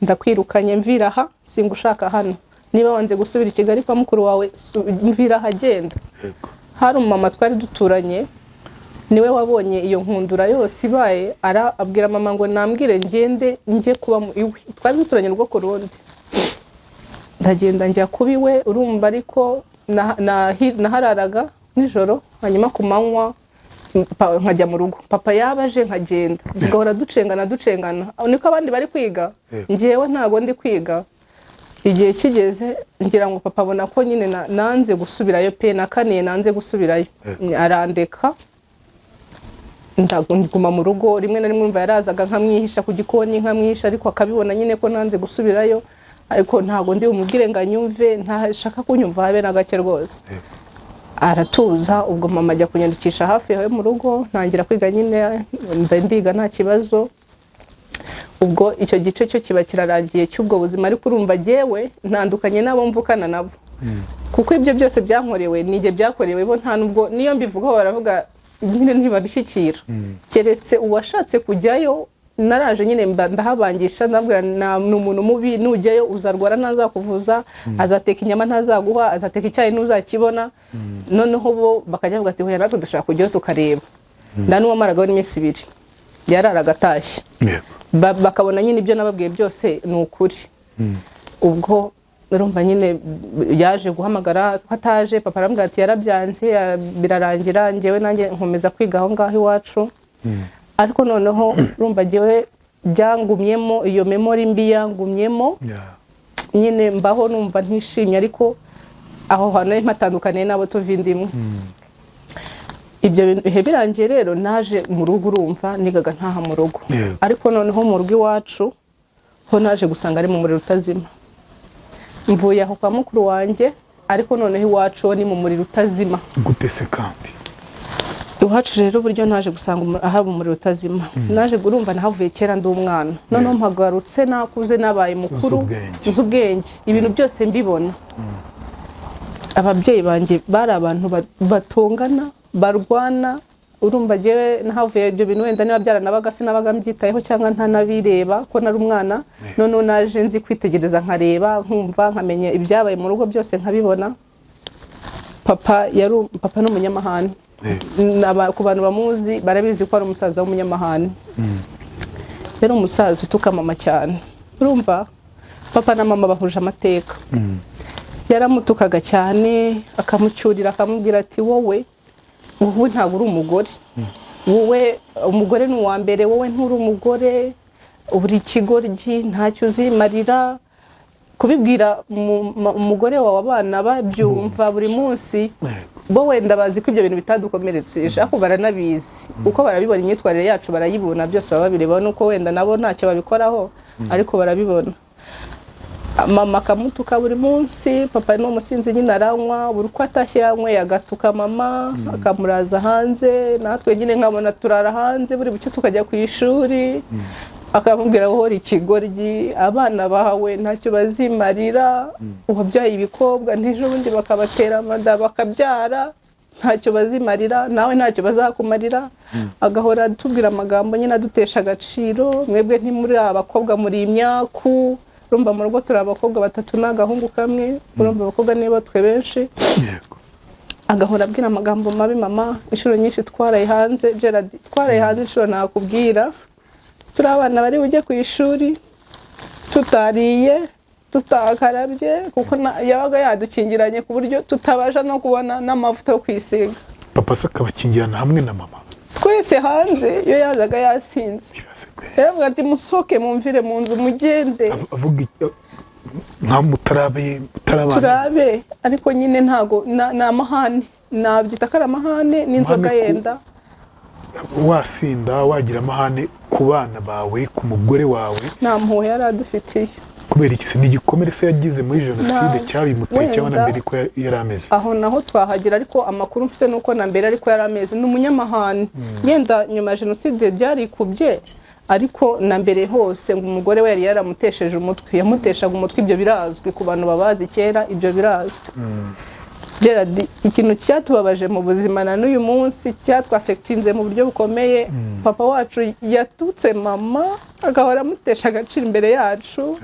ndakwirukanye, mvira aha, singushaka hano. Niba wanze gusubira i Kigali kwa mukuru wawe, mvira aha, genda." Hari umumama twari duturanye, niwe wabonye iyo nkundura yose ibaye, abwira mama ngo nambwire ngende njye kuba iwe. Twari duturanye urugo ku rundi. Ndagenda njya kuba iwe, urumva ariko nahararaga nijoro, hanyuma ku manywa nkajya mu rugo. Papa yaba aje nkagenda, tugahora ducengana, ducengana, niko abandi bari kwiga, njyewe ntago ndi kwiga. Igihe kigeze, ngira ngo papa abona ko nyine nanze gusubirayo pe, nakaniye nanze gusubirayo, arandeka ndaguma mu rugo. Rimwe na rimwe umva yarazaga nkamwihisha ku gikoni, nkamwihisha, ariko akabibona nyine ko nanze gusubirayo, ariko ntabwo ndi bumubwire ngo anyumve, ntashaka kunyumva habe na gake rwose. Aratuza. Ubwo mama ajya kunyandikisha hafi yawe mu rugo, ntangira kwiga nyine, ndiga nta kibazo. Ubwo icyo gice cyo kiba kirarangiye cy'ubwo buzima, ariko urumva jyewe ntandukanye n'abo mvukana nabo, kuko ibyo byose byankorewe ni njye byakorewe, bo nta nubwo niyo mbivugaho baravuga nyine ntibabishyikira, keretse uwashatse kujyayo. Naraje nyine ndahabangisha, ndabwira ni umuntu mubi, nujyayo uzarwara, ntazakuvuza, azateka inyama ntazaguha, azateka icyayi ntuzakibona. Noneho bo bakajya bavuga ati: "Hoya, natwe dushaka kujyayo tukareba." Nta n'uwamaragaho n'iminsi 2, yararaga atashye. Bakabona nyine ibyo nababwiye byose ni ukuri. Ubwo urumva nyine yaje guhamagara ko ataje, papa arambwira ati yarabyanze, birarangira. Njyewe nanjye nkomeza kwiga aho ngaho iwacu, ariko noneho urumva njyewe byangumyemo, iyo memory mbi yangumyemo. Nyine mbaho numva ntishimye, ariko aho hantu nari mpatandukaniye n'abo tuva inda imwe. Ibyo bihe birangiye rero, naje mu rugo, urumva nigaga ntaha mu rugo. Ariko noneho mu rugo iwacu ho naje gusanga ari mu muriro utazima. Mvuye aho kwa mukuru wanjye, ariko noneho iwacu ho ni mu muriro utazima. Gute se kandi? Iwacu rero, uburyo naje gusanga ahaba umuriro utazima, naje urumva nahavuye kera ndi umwana, noneho mpagarutse nakuze, nabaye mukuru. Uzi ubwenge. Nzi ubwenge, ibintu byose mbibona. Ababyeyi banjye bari abantu batongana, barwana. Urumva njyewe nahavuye ibyo bintu wenda niba byaranabaga sinabaga mbyitayeho cyangwa ntanabireba ko nari umwana. Noneho naje nzi kwitegereza, nkareba, nkumva, nkamenya ibyabaye mu rugo byose nkabibona. Papa yari, papa ni umunyamahane. Ku bantu bamuzi barabizi ko ari umusaza w'umunyamahane. Yari umusaza utuka mama cyane. Urumva papa na mama bahuje amateka. Yaramutukaga cyane, akamucyurira, akamubwira ati: "Wowe, wowe ntabwo uri umugore, wowe umugore ni uwa mbere, wowe nturi umugore, uri ikigoryi, ntacyo uzimarira." Kubibwira umugore wawe, abana babyumva buri munsi, bo wenda bazi ko ibyo bintu bitadukomeretseje, ariko baranabizi kuko barabibona, imyitwarire yacu barayibona, byose baba babireba, nuko wenda nabo ntacyo babikoraho, ariko barabibona. Mama akamutuka buri munsi. Papa ni umusinzi nyine, aranywa, buri uko atashye yanyweye agatuka mama, akamuraza hanze. Natwe nyine nkabona turara hanze, buri bucye tukajya ku ishuri. Akamubwira: "Wowe ikigoryi, abana bawe ntacyo bazimarira, wabyaye ibikobwa, n'ejo bundi bakabatera amada bakabyara, ntacyo bazimarira, nawe ntacyo bazakumarira." Agahora atubwira amagambo nyine adutesha agaciro: "Mwebwe ntimuri abakobwa, muri imyaku." Urumva mu rugo turi abakobwa batatu n'agahungu kamwe, urumva abakobwa nibo twe benshi. Agahora abwira amagambo mabi mama. Inshuro nyinshi twaraye hanze, Gerard, twaraye hanze inshuro nakubwira, turi abana bari bujye ku ishuri tutariye, tutakarabye, kuko yabaga yadukingiranye ku buryo tutabasha no kubona n'amavuta yo kwisiga. Papa se akabakingirana hamwe na mama? Twese hanze, iyo yazaga yasinze. Ibaze kwe. Yaravuga ati: "Musohoke, mumvire mu nzu, mugende." Avuga nka mutarabe, mutarabana? Turabe, ariko nyine ntago ni amahane, nabyita ko ari amahane n'inzoga. Amahane Yenda. Wasinda, wagira amahane ku bana bawe, ku mugore wawe? Nta mpuhwe yari adufitiye. Kubera iki se? Ni igikomere se yagize muri jenoside cyabimuteye, cyangwa na wenda. mbere ko yari ameze? Aho naho twahagera, ariko amakuru mfite ni uko na mbere ariko yari ameze, ni umunyamahane. Yenda nyuma ya jenoside byarikubye, ariko na mbere hose ngo umugore we yari yaramutesheje umutwe, yamuteshaga umutwe. Ibyo birazwi ku bantu babazi kera, ibyo birazwi. Gerard, ikintu cyatubabaje mu buzima na n'uyu munsi cyatwafekitinze mu buryo bukomeye, papa wacu yatutse mama, agahora amutesha agaciro imbere yacu,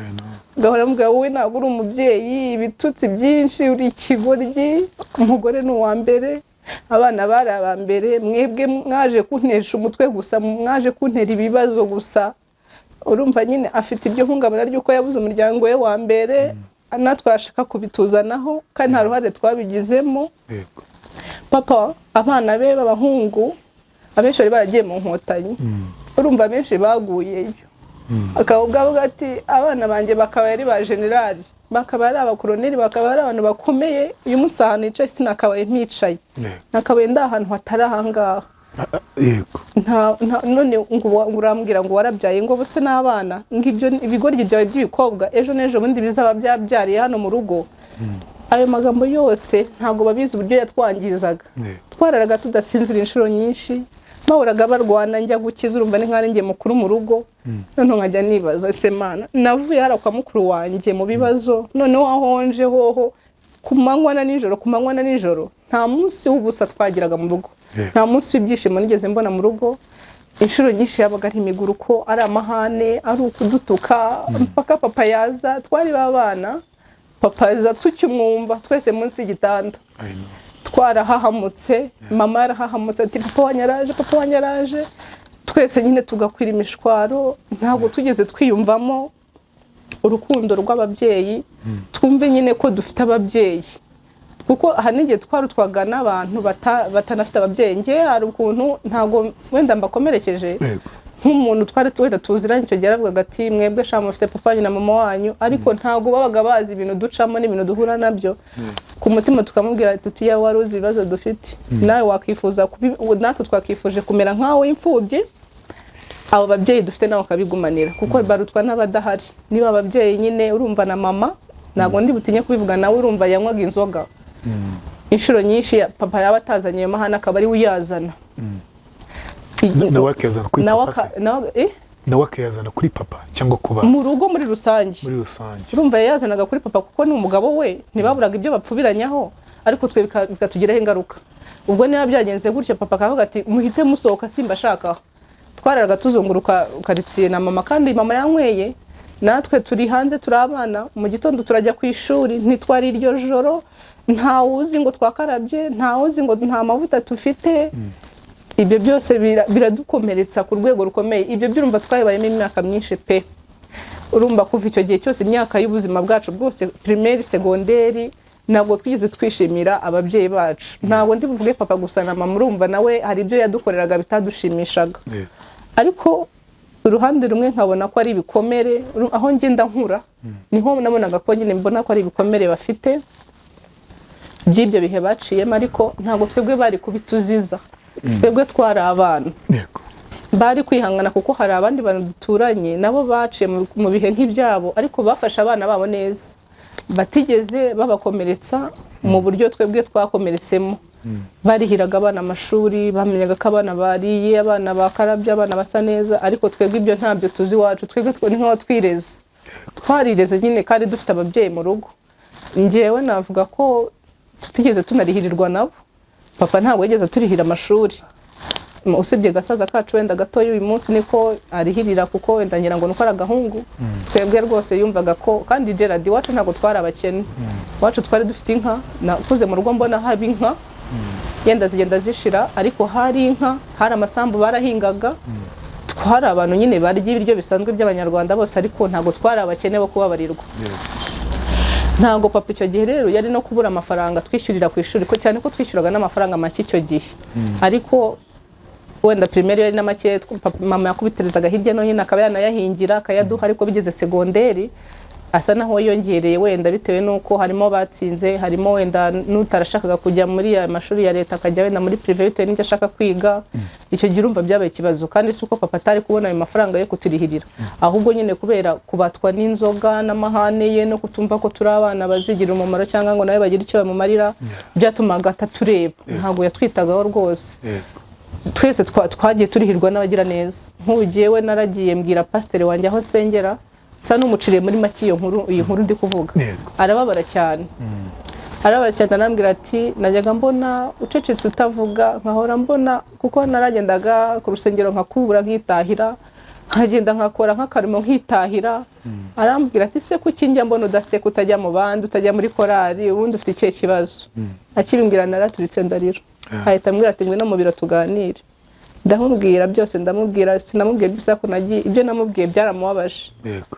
agahora amubwira: "Wowe ntabwo uri umubyeyi," ibitutsi byinshi, "uri ikigoryi, umugore ni uwa mbere, abana bari aba mbere, mwebwe mwaje kuntesha umutwe gusa, mwaje kuntera ibibazo gusa." Urumva nyine afite iryo hungabana ry'uko yabuze umuryango we wa mbere, natwe ashaka kubituzanaho kandi nta ruhare twabigizemo. Papa, abana be b'abahungu abenshi bari baragiye mu Nkotanyi, urumva abenshi baguyeyo. Akaba ubwo avuga ati: "Abana banjye bakaba ari ba generali, bakaba ari abakoroneri, bakaba ari abantu bakomeye, uyu munsi ahantu nicaye sinakabaye mpicaye, nakabaye ndi ahantu hatari ahangaha." None ngo urambwira ngo warabyaye, ngo bose n'abana, ngo ibyo ibigoryi byawe by'ibikobwa ejo n'ejo bundi bizaba byabyariye hano mu rugo. Ayo magambo yose ntabwo babizi uburyo yatwangizaga. Twararaga tudasinzira inshuro nyinshi, bahoraga barwana, njya gukiza. Urumva ni nk'aho njye mukuru mu rugo. Noneho nkajya nibaza: ese Mana, navuye hariya kwa mukuru wanjye mu bibazo, noneho ahonje hoho ku manywa na nijoro, ku manywa na nijoro, nta munsi w'ubusa twagiraga mu rugo. Nta munsi w'ibyishimo nigeze mbona mu rugo. Inshuro nyinshi yabaga ari imiguruko, ari amahane, ari ukudutuka, mpaka papa yaza. Twari babana, papa aza tukimwumva twese munsi y'igitanda. I know. Twarahahamutse, mama yarahahamutse ati: "Papa wanyu araje, papa wanyu araje." Twese nyine tugakwira imishwaro. Ntabwo tugeze twiyumvamo urukundo rw'ababyeyi, twumve nyine ko dufite ababyeyi, kuko hari n'igihe twarutwaga n'abantu batanafite ababyeyi. Njye hari ukuntu, ntabwo wenda mbakomerekeje, nk'umuntu twari wenda tuziranye icyo gihe yaravugaga ati: "Mwebwe sha mufite papa wanyu na mama wanyu," ariko ntabwo babaga bazi ibintu ducamo n'ibintu duhura nabyo. Ku mutima tukamubwira tuti: "Iyo wari uzi ibibazo dufite, nawe wakwifuza natwe twakifuje kumera nkawe imfubyi, abo babyeyi dufite nawe ukabigumanira, kuko barutwa n'abadahari." Niba ababyeyi nyine, urumva na mama, ntabwo ndi butinye kubivuga, nawe urumva yanywaga inzoga. Inshuro nyinshi papa yaba atazanye ayo mahane, akaba ari we uyazana. Nawe akayazana kuri Nawe papa se? Nawe, eh? Nawe akayazana kuri papa cyangwa ku bana? Mu rugo muri rusange. Muri rusange. Urumva yayazanaga kuri papa kuko ni umugabo we, ntibaburaga ibyo bapfubiranyaho, ariko twe bikatugiraho ingaruka. Ubwo niba byagenze gutyo, papa akavuga ati: "Muhite musohoka, simbashakaho." Twararaga tuzunguruka karitsiye na mama, kandi mama yanyweye, natwe turi hanze, turi abana. Mu gitondo turajya ku ishuri, ntitwari iryo joro, ntawuzi ngo twakarabye, ntawuzi ngo nta mavuta dufite. Ibyo byose biradukomeretsa ku rwego rukomeye. Ibyo byurumva twabibayemo imyaka myinshi pe. Urumva kuva icyo gihe cyose, imyaka y'ubuzima bwacu bwose, primaire, secondaire, ntabwo twigeze twishimira ababyeyi bacu. Ntabwo ndi buvuge papa gusa, na mama urumva nawe hari ibyo yadukoreraga bitadushimishaga. Ariko uruhande rumwe nkabona ko ari ibikomere. Aho ngenda nkura niho nabonaga ko nyine mbona ko ari ibikomere bafite by'ibyo bihe baciyemo, ariko ntabwo twebwe bari kubituziza, twebwe twari abana. Bari kwihangana, kuko hari abandi bantu duturanye nabo baciye mu bihe nk'ibyabo, ariko bafashe abana babo neza, batigeze babakomeretsa mu buryo twebwe twakomeretsemo. Barihiraga abana amashuri, bamenyaga ko abana bariye, abana bakarabye, abana basa neza, ariko twebwe ibyo ntabyo tuzi iwacu. Twebwe ni nk'aho twireze, twarireze nyine kandi dufite ababyeyi mu rugo. Njyewe navuga ko tutigeze tunarihirirwa nabo. Papa ntabwo yigeze aturihira amashuri, usibye gasaza kacu wenda gatoya uyu munsi niko arihirira, kuko wenda ngira ngo nuko ari agahungu. Twebwe rwose yumvaga ko, kandi Gerard, iwacu ntabwo twari abakene. Iwacu twari dufite inka. Nakuze mu rugo mbona haba inka, yenda zigenda zishira, ariko hari inka, hari amasambu, barahingaga. Twari abantu nyine barya ibiryo bisanzwe by'Abanyarwanda bose, ariko ntabwo twari abakene bo kubabarirwa. Ntabwo papa icyo gihe rero yari no kubura amafaranga twishyurira ku ishuri, ko cyane ko twishyuraga n'amafaranga make icyo gihe. Ariko wenda primaire yari na make, mama yakubitirizaga hirya no hino akaba yanayahingira akayaduha, ariko bigeze secondaire asa naho yongereye, wenda bitewe n'uko harimo batsinze, harimo wenda n'utarashakaga kujya muri aya mashuri ya leta akajya wenda muri privé bitewe n'ibyo ashaka kwiga. Icyo gihe urumva byabaye ikibazo, kandi si uko papa atari kubona ayo mafaranga yo kuturihirira, ahubwo nyine kubera kubatwa n'inzoga n'amahane ye no kutumva ko turi abana bazigirira umumaro cyangwa ngo nawe bagire icyo bamumarira, byatumaga atatureba. Ntabwo yatwitagaho rwose. Twese twagiye turihirwa n'abagira neza. Nk'ubu jyewe naragiye mbwira pasiteri wanjye aho nsengera, nsa n'umuciriye muri make iyo nkuru, iyi nkuru ndi kuvuga. Arababara cyane, arababara cyane, arambwira ati: "Najyaga mbona ucecetse utavuga, nkahora mbona, kuko naragendaga ku rusengero nkakubura, nkitahira, nkagenda nkakora nk'akarimo nkitahira." Arambwira ati: "Se kuki njya mbona udaseka, utajya mu bandi, utajya muri korali, ubundi ufite ikihe kibazo?" Akibimbwira naraturitse ndarira. Ahita ambwira ati: "Ngwino mu biro tuganire." Ndamubwira byose, ndamubwira, sinamubwiye byose, ariko nagiye ibyo namubwiye byaramubabaje.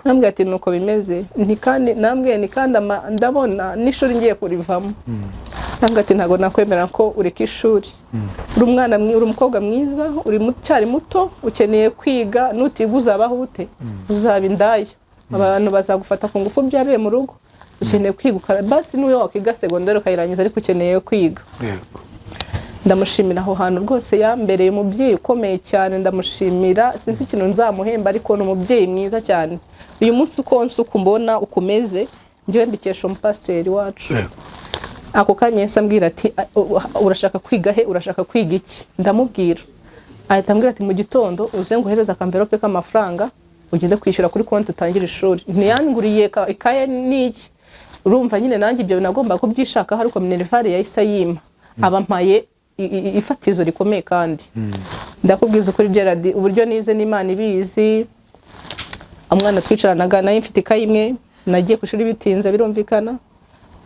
Nambwiye ati: "Nuko bimeze." Nti kandi nambwiye ni kandi ndabona n'ishuri ngiye kurivamo. Nambwiye ati: "Ntabwo nakwemera ko ureka ishuri. Uri umwana uri umukobwa mwiza, uri cyari muto, ukeneye kwiga. Nutiga uzabaho ute? Uzaba indaya, abantu bazagufata ku ngufu, ubyarire mu rugo. Ukeneye kwiga, basi n'iyo wakwiga secondaire ukayirangiza, ariko ukeneye kwiga." Ndamushimira aho hantu rwose, yambereye umubyeyi ukomeye cyane, ndamushimira. Sinzi ikintu nzamuhemba, ariko ni umubyeyi mwiza cyane. Uyu munsi uko nsi, uko mbona ukomeze, njyewe mbikesha umupasiteri wacu. Ako kanya yahise ambwira ati: "Urashaka kwiga he? Urashaka kwiga iki?" Ndamubwira, ahita ambwira ati: "Mu gitondo uze nguhereze akamverope k'amafaranga, ugende kwishyura kuri konti, utangire ishuri." Ntiyanguriye ikaye n'iki, urumva nyine nanjye ibyo nagomba kubyishakaho, ariko minerval yahise ayimpa, abampaye ifatizo rikomeye. Kandi Ndakubwiza ukuri, Gerard, uburyo nize n'Imana ibizi. Umwana twicaranaga nayo mfite ikayi imwe, nagiye ku ishuri bitinze, birumvikana,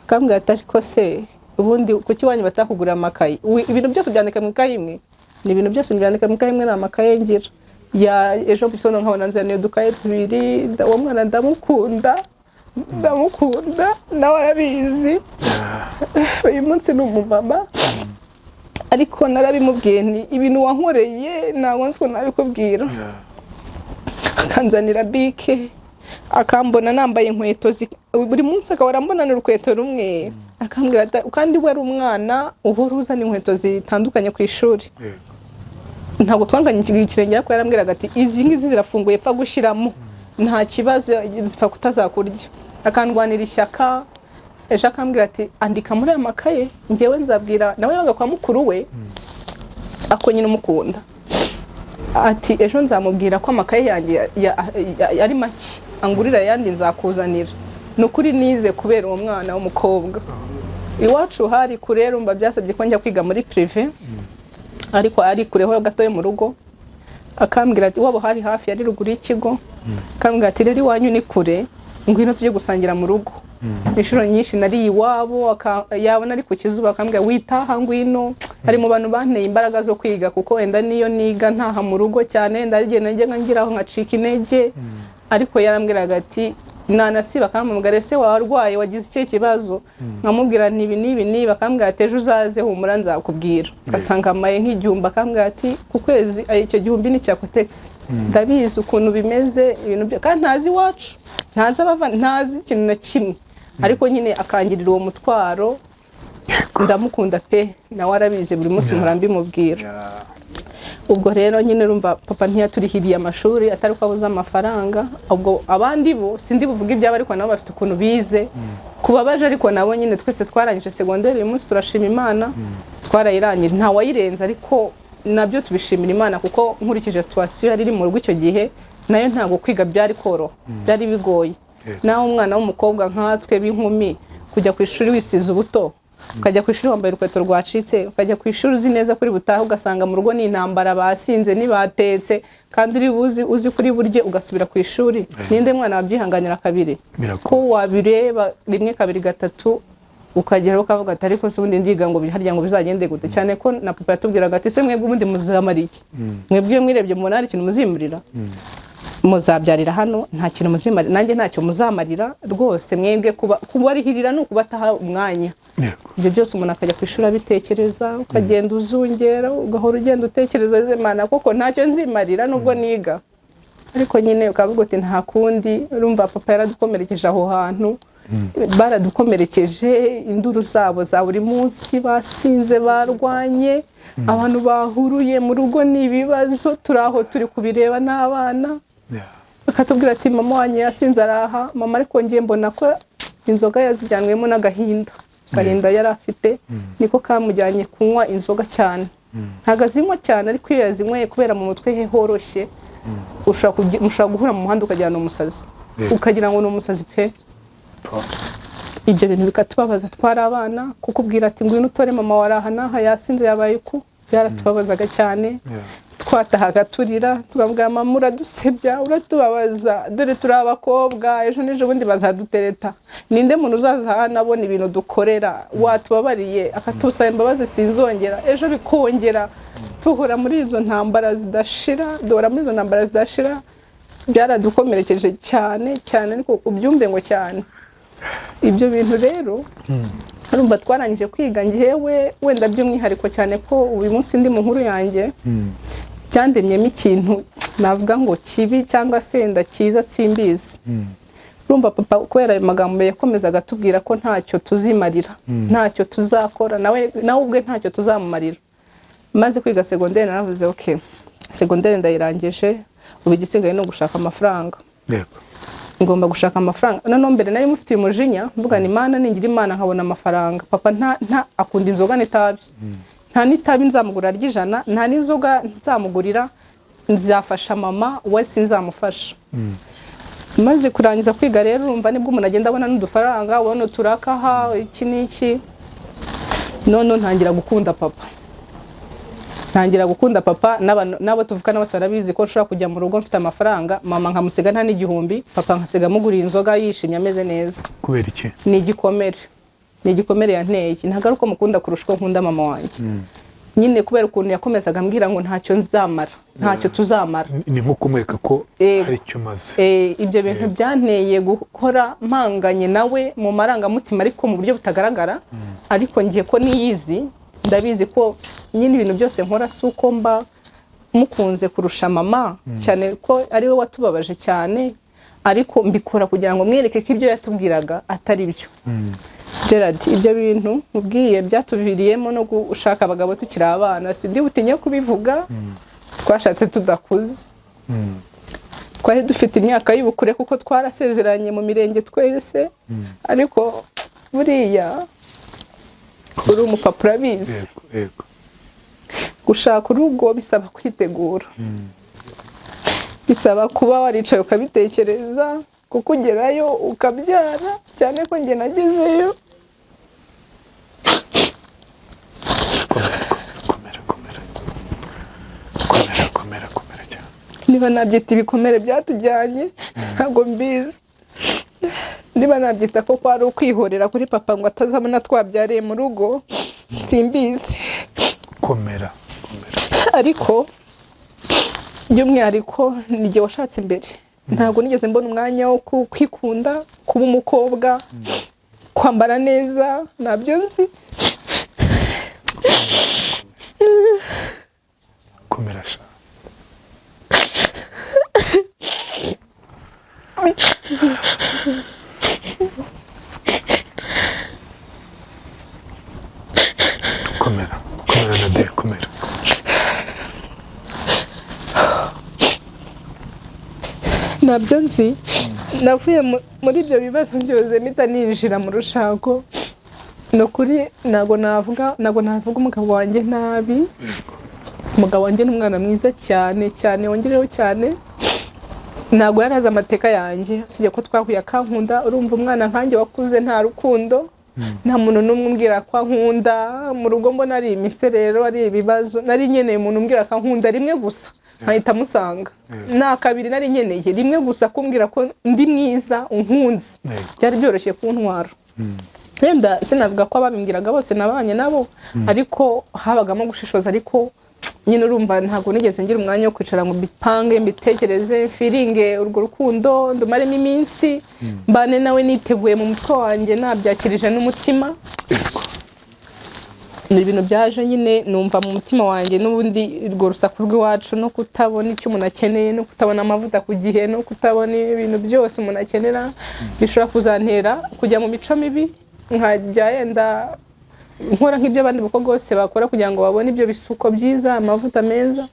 akambwira ati: "Ariko se ubundi kuki iwanyu batakugurira amakayi? Ibintu byose byandika mu ikayi imwe?" Ni ibintu byose byandika mu ikayi imwe, ni amakaye ngira ya ejo mu gitondo nkabona nzaniye udukaye tubiri. Uwo mwana ndamukunda, ndamukunda, nawe arabizi. Uyu munsi ni umumama, ariko narabimubwiye nti: "Ibintu wankoreye ntabwo nzi ko nabikubwira." Akanzanira bike, akambona nambaye inkweto buri munsi akaba arambonana urukweto rumwe, akambwira ati: "Kandi we ari umwana uhora uzana inkweto zitandukanye ku ishuri." Ntabwo twanganye ikirenge, ariko yarambwiraga ati: "Izi ngizi zirafunguye, pfa gushyiramo, nta kibazo, zipfa kutazakurya." Akandwanira ishyaka. Ejo akambwira ati: "Andika muri aya makaye, ngewe nzabwira." Nawe yabaga kwa mukuru we, ako nyine umukunda, ati: "Ejo nzamubwira ko amakaye yanjye ari make, angurira ayandi, nzakuzanira." Ni ukuri nize kubera uwo mwana w'umukobwa. Iwacu hari kure, rumva byasabye ko njya kwiga muri privé, ariko ari kureho gato yo mu rugo. Akambwira ati, iwabo hari hafi, yari ruguru y'ikigo, akambwira ati: "Rero iwanyu ni kure, ngwino tujye gusangira mu rugo." Inshuro nyinshi nari iwabo, yabona ari ku kizuba akambwira: "Witaha, ngwino." Ari mu bantu banteye imbaraga zo kwiga, kuko wenda niyo niga ntaha mu rugo cyane, wenda hari igihe najya ngiraho nkacika intege, ariko yarambwiraga ati nanasiba akampamagara: "Ese warwaye? Wagize ikihe kibazo?" Nkamubwira nti: "Ibi n'ibi n'ibi." Akambwira ati: "Ejo uzaze, humura, nzakubwira." Ugasanga amaye nk'igihumbi, akambwira ati: "Ku kwezi icyo gihumbi ni icya Kotex." Ndabizi ukuntu bimeze ibintu byo, kandi ntazi iwacu, ntazi abava, ntazi ikintu na kimwe, ariko nyine akangirira uwo mutwaro. Ndamukunda pe, nawe arabizi, buri munsi mpora mbimubwira. Ubwo rero nyine urumva papa ntiyaturihiriye amashuri atari ko abuze amafaranga. Ubwo abandi bo sindi buvuge ibyabo, ariko nabo bafite ukuntu bize kubabaje, ariko nabo nyine twese twarangije segonderi. Uyu munsi turashima Imana, twarayirangije, nta wayirenze, ariko nabyo tubishimira Imana, kuko nkurikije situation yari iri mu rugo icyo gihe, nayo ntabwo kwiga byari koroha, byari bigoye. Naho umwana w'umukobwa nkatwe b'inkumi kujya ku ishuri wisize ubuto, ukajya ku ishuri wambaye urukweto rwacitse, ukajya ku ishuri uzi neza kuri butahe ugasanga mu rugo ni intambara, basinze, ntibatetse, kandi uri buzi uzi kuri burye, ugasubira ku ishuri, ninde mwana wabyihanganira kabiri? Biragoye. Ko wabireba rimwe, kabiri, gatatu, ukageraho ukavuga ati: "Ariko se ubundi ndiga ngo harya ngo bizagende gute?" Cyane ko na papa yatubwiraga ati: "Se mwebwe ubundi muzamara iki? Mwebwe iyo mwirebye mubona hari ikintu muzimurira? Muzabyarira hano, nta kintu muzimarira, nanjye ntacyo muzamarira rwose. Mwebwe kuba kubarihirira ni ukubataha umwanya." Ibyo byose umuntu akajya ku ishuri abitekereza, ukagenda uzungera, ugahora ugenda utekereza: "Imana, kuko ntacyo nzimarira nubwo niga?" Ariko nyine ukavuga uti: "Nta kundi." Urumva papa yaradukomerekeje aho hantu, baradukomerekeje induru zabo za buri munsi, basinze, barwanye, abantu bahuruye mu rugo, ni ibibazo, turi aho turi kubireba n'abana. Bakatubwira ati: "Mama wanyu yasinze araha." Mama ariko ngiye mbona ko inzoga yazijyanwemo n'agahinda, agahinda yari afite niko kamujyanye kunywa inzoga cyane. Ntabwo azinywa cyane, ariko iyo yazinyweye, kubera mu mutwe he horoshye, mushobora guhura mu muhanda ukagira ni umusazi, ukagira ngo ni umusazi pe. Ibyo bintu bikatubabaza, twari abana. Kukubwira ati: "Ngwino utore mama waraha n'aha, yasinze, yabaye uku," byaratubabazaga cyane. Twatahaga turira, tukabwira mama: "Uradusebya, uratubabaza, dore turi abakobwa, ejo n'ejo bundi bazadutereta, ninde muntu uzaza hano abona ibintu dukorera? Watubabariye akatusaba imbabazi, sinzongera." Ejo bikongera, tuhora muri izo ntambara zidashira, duhora muri izo ntambara zidashira. Byaradukomerekeje cyane cyane, ariko ubyumve ngo cyane. Ibyo bintu rero, urumva twarangije kwiga, njyewe wenda by'umwihariko cyane ko uyu munsi ndi mu nkuru yanjye, byandemyemo ikintu navuga ngo kibi cyangwa se wenda cyiza, simbizi. Urumva papa, kubera ayo magambo yakomezaga atubwira ko ntacyo tuzimarira, ntacyo tuzakora, nawe nawe ubwe ntacyo tuzamumarira, maze kwiga segonderi naravuze: "Ok, segonderi ndayirangije, ubu igisigaye ni ugushaka amafaranga." Ngomba gushaka amafaranga. Noneho mbere nari mufitiye umujinya, mvuga ni Imana ningira Imana nkabona amafaranga, papa nta akunda inzoga n'itabi, nta n'itabi nzamugurira ry'ijana, nta n'inzoga nzamugurira, nzafasha mama we, sinzamufasha. Maze kurangiza kwiga rero, urumva nibwo umuntu agenda abona n'udufaranga, ubona uturakaha, iki n'iki, none ntangira gukunda papa. Ntangira gukunda papa, n'abo tuvukana bose barabizi ko nshobora kujya mu rugo mfite amafaranga, mama nkamusiga nta n'igihumbi, papa nkasiga amuguriye inzoga yishimye ameze neza. Kubera iki? Ni igikomere, ni igikomere yanteye. Ntabwo ari uko mukunda kurusha uko nkunda mama wanjye nyine, kubera ukuntu yakomezaga ambwira ngo ntacyo nzamara, ntacyo tuzamara. Ni nko kumwereka ko Yego. hari icyo umaze. Ibyo bintu byanteye gukora mpanganye nawe mu marangamutima, ariko mu buryo butagaragara. Ariko ngiye ko niyizi, ndabizi ko nyine ibintu byose nkora si uko mba mukunze kurusha mama cyane, ko ari we watubabaje cyane, ariko mbikora kugira ngo mwereke ko ibyo yatubwiraga atari byo. Gerard, ibyo bintu mubwiye byatuviriyemo no gushaka abagabo tukiri abana. Sindi butinye kubivuga, twashatse tudakuze. Twari dufite imyaka y'ubukure kuko twarasezeranye mu mirenge twese, ariko buriya uri umupapa urabizi, yego yego gushaka urugo bisaba kwitegura, bisaba kuba waricaye ukabitekereza, kuko ugerayo ukabyara, cyane ko njye nagezeyo. Komera, komera, komera, komera, komera, komera cyane. Niba nabyita ibikomere byatujyanye, ntabwo mbizi. Niba nabyita ko kwari ukwihorera kuri papa ngo atazabona twabyariye mu rugo, simbizi. Komera, komera. Ariko by'umwihariko ni jye washatse imbere. Ntabwo nigeze mbona umwanya wo kwikunda, kuba umukobwa, kwambara neza, ntabyo nzi. Komera sha. Komera, komera Nadia, komera. Ntabyo nzi. Navuye muri ibyo bibazo byose mpita ninjira mu rushako. Ni ukuri ntabwo navuga umugabo wanjye nabi. Umugabo wanjye ni umwana mwiza cyane cyane, wongereho cyane. Ntabwo yari azi amateka yanjye, usibye ko twahuye akankunda. Urumva umwana nkanjye wakuze nta rukundo, nta muntu n'umwe umbwira ko ankunda mu rugo, mbona ari imiserero, ari ibibazo. Nari nkeneye umuntu umbwira ko ankunda rimwe gusa nkahita musanga. Nta kabiri, nari nkeneye rimwe gusa kumbwira ko ndi mwiza, unkunze. Byari byoroshye kuntwara. Wenda sinavuga ko ababimbwiraga bose nabanye nabo, ariko habagamo gushishoza. Ariko nyine urumva ntabwo nigeze ngira umwanya wo kwicara ngo mbipange, mbitekereze, mfiringe urwo rukundo, ndumaremo iminsi, mbane nawe niteguye mu mutwe wanjye, nabyakirije n'umutima. Ni ibintu byaje nyine numva mu mutima wanjye. N'ubundi urwo rusaku rw'iwacu, no kutabona icyo umuntu akeneye, no kutabona amavuta ku gihe, no kutabona ibintu byose umuntu akenera, bishobora kuzantera kujya mu mico mibi, nkajya yenda nkora nk'ibyo abandi bakobwa bose bakora kugira ngo babone ibyo bisuko byiza, amavuta meza.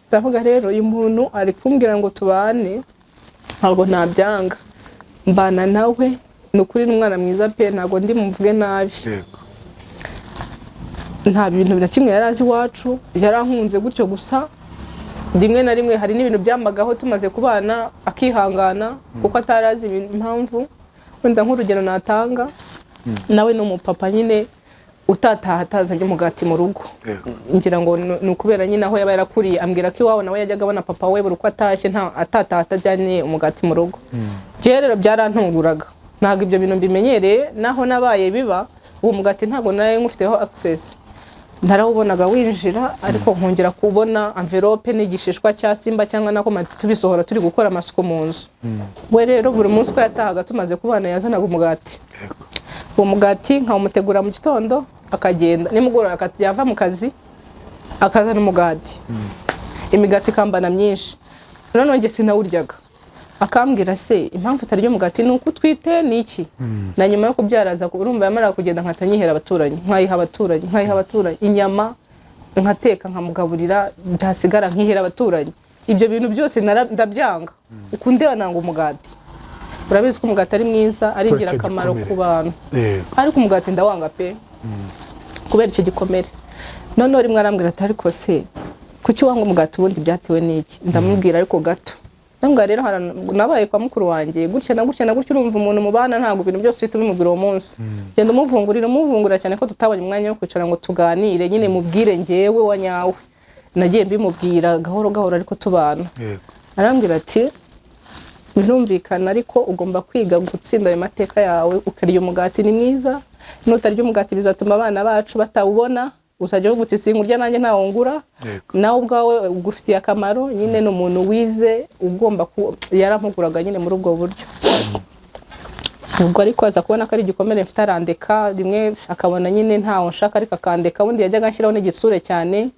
Ndavuga rero, uyu muntu ari kumbwira ngo tubane, ntabwo nabyanga. Mbana nawe, ni ukuri ni umwana mwiza pe, ntabwo ndi mumvuge nabi. Nta bintu na kimwe yari azi iwacu, yarankunze gutyo gusa. Rimwe na rimwe hari n'ibintu byambagaho tumaze kubana akihangana, kuko atari azi impamvu. Wenda nk'urugero natanga, nawe ni umupapa nyine utataha atazanye umugati mu rugo. Ngira ngo ni ukubera nyine aho yaba yarakuriye. Ambwira ko iwabo nawe yajyaga abona papa we buri uko atashye nta atataha atajyanye umugati mu rugo. Njyewe rero byarantunguraga, ntabwo ibyo bintu mbimenyereye. Naho nabaye biba, uwo mugati ntabwo nari ngufiteho access, narawubonaga winjira, ariko nkongera kubona envelope n'igishishwa cya Simba cyangwa nako mati tubisohora turi gukora amasuku mu nzu. We rero buri munsi uko yatahaga tumaze kubana yazanaga umugati. Uwo mugati nkawumutegura mu gitondo, akagenda nimugoroba, yava mu kazi akazana umugati, imigati ikambana myinshi. Noneho njye sinawuryaga, akambwira: "Se impamvu utarya umugati ni uko utwite, ni iki?" Na nyuma yo kubyara aza urumva yamara kugenda nkahita nyihera abaturanyi, nkayiha abaturanyi, nkayiha abaturanyi inyama, nkateka nkamugaburira, byasigara nkihera abaturanyi. Ibyo bintu byose ndabyanga. Ukundeba nanga umugati. Urabizi ko umugati ari mwiza, ari Kubera icyo ingirakamaro gikomere. ku bantu, ariko umugati ndawanga pe, kubera icyo gikomere. Noneho rimwe arambwira ati: "Ariko se kuki wanga umugati, ubundi byatewe n'iki?" Ndamubwira ariko gato, ndamubwira rero nabaye kwa mukuru wanjye gutya na gutya na gutya. Urumva umuntu mubana ntabwo ibintu byose uhita ubimubwira uwo munsi, genda umuvungurira, umuvungurira cyane ko tutabonye umwanya wo kwicara ngo tuganire nyine mubwire ngewe wa nyawe. Nagiye mbimubwira gahoro gahoro, ariko tubana. Arambwira ati: "Birumvikana, ariko ugomba kwiga gutsinda ayo mateka yawe, ukarya umugati, ni mwiza. Nutarya umugati bizatuma abana bacu batawubona. Uzajya uvuga uti: 'Singurya, nanjye ntawungura.' Nawe ubwawe ugufitiye akamaro." Nyine ni umuntu wize, ugomba ku yarampuguraga nyine muri ubwo buryo. Ubwo ariko aza kubona ko ari igikomere mfite, arandeka. Rimwe akabona nyine ntawo nshaka, ariko akandeka. Ubundi yajyaga anshyiraho n'igitsure cyane: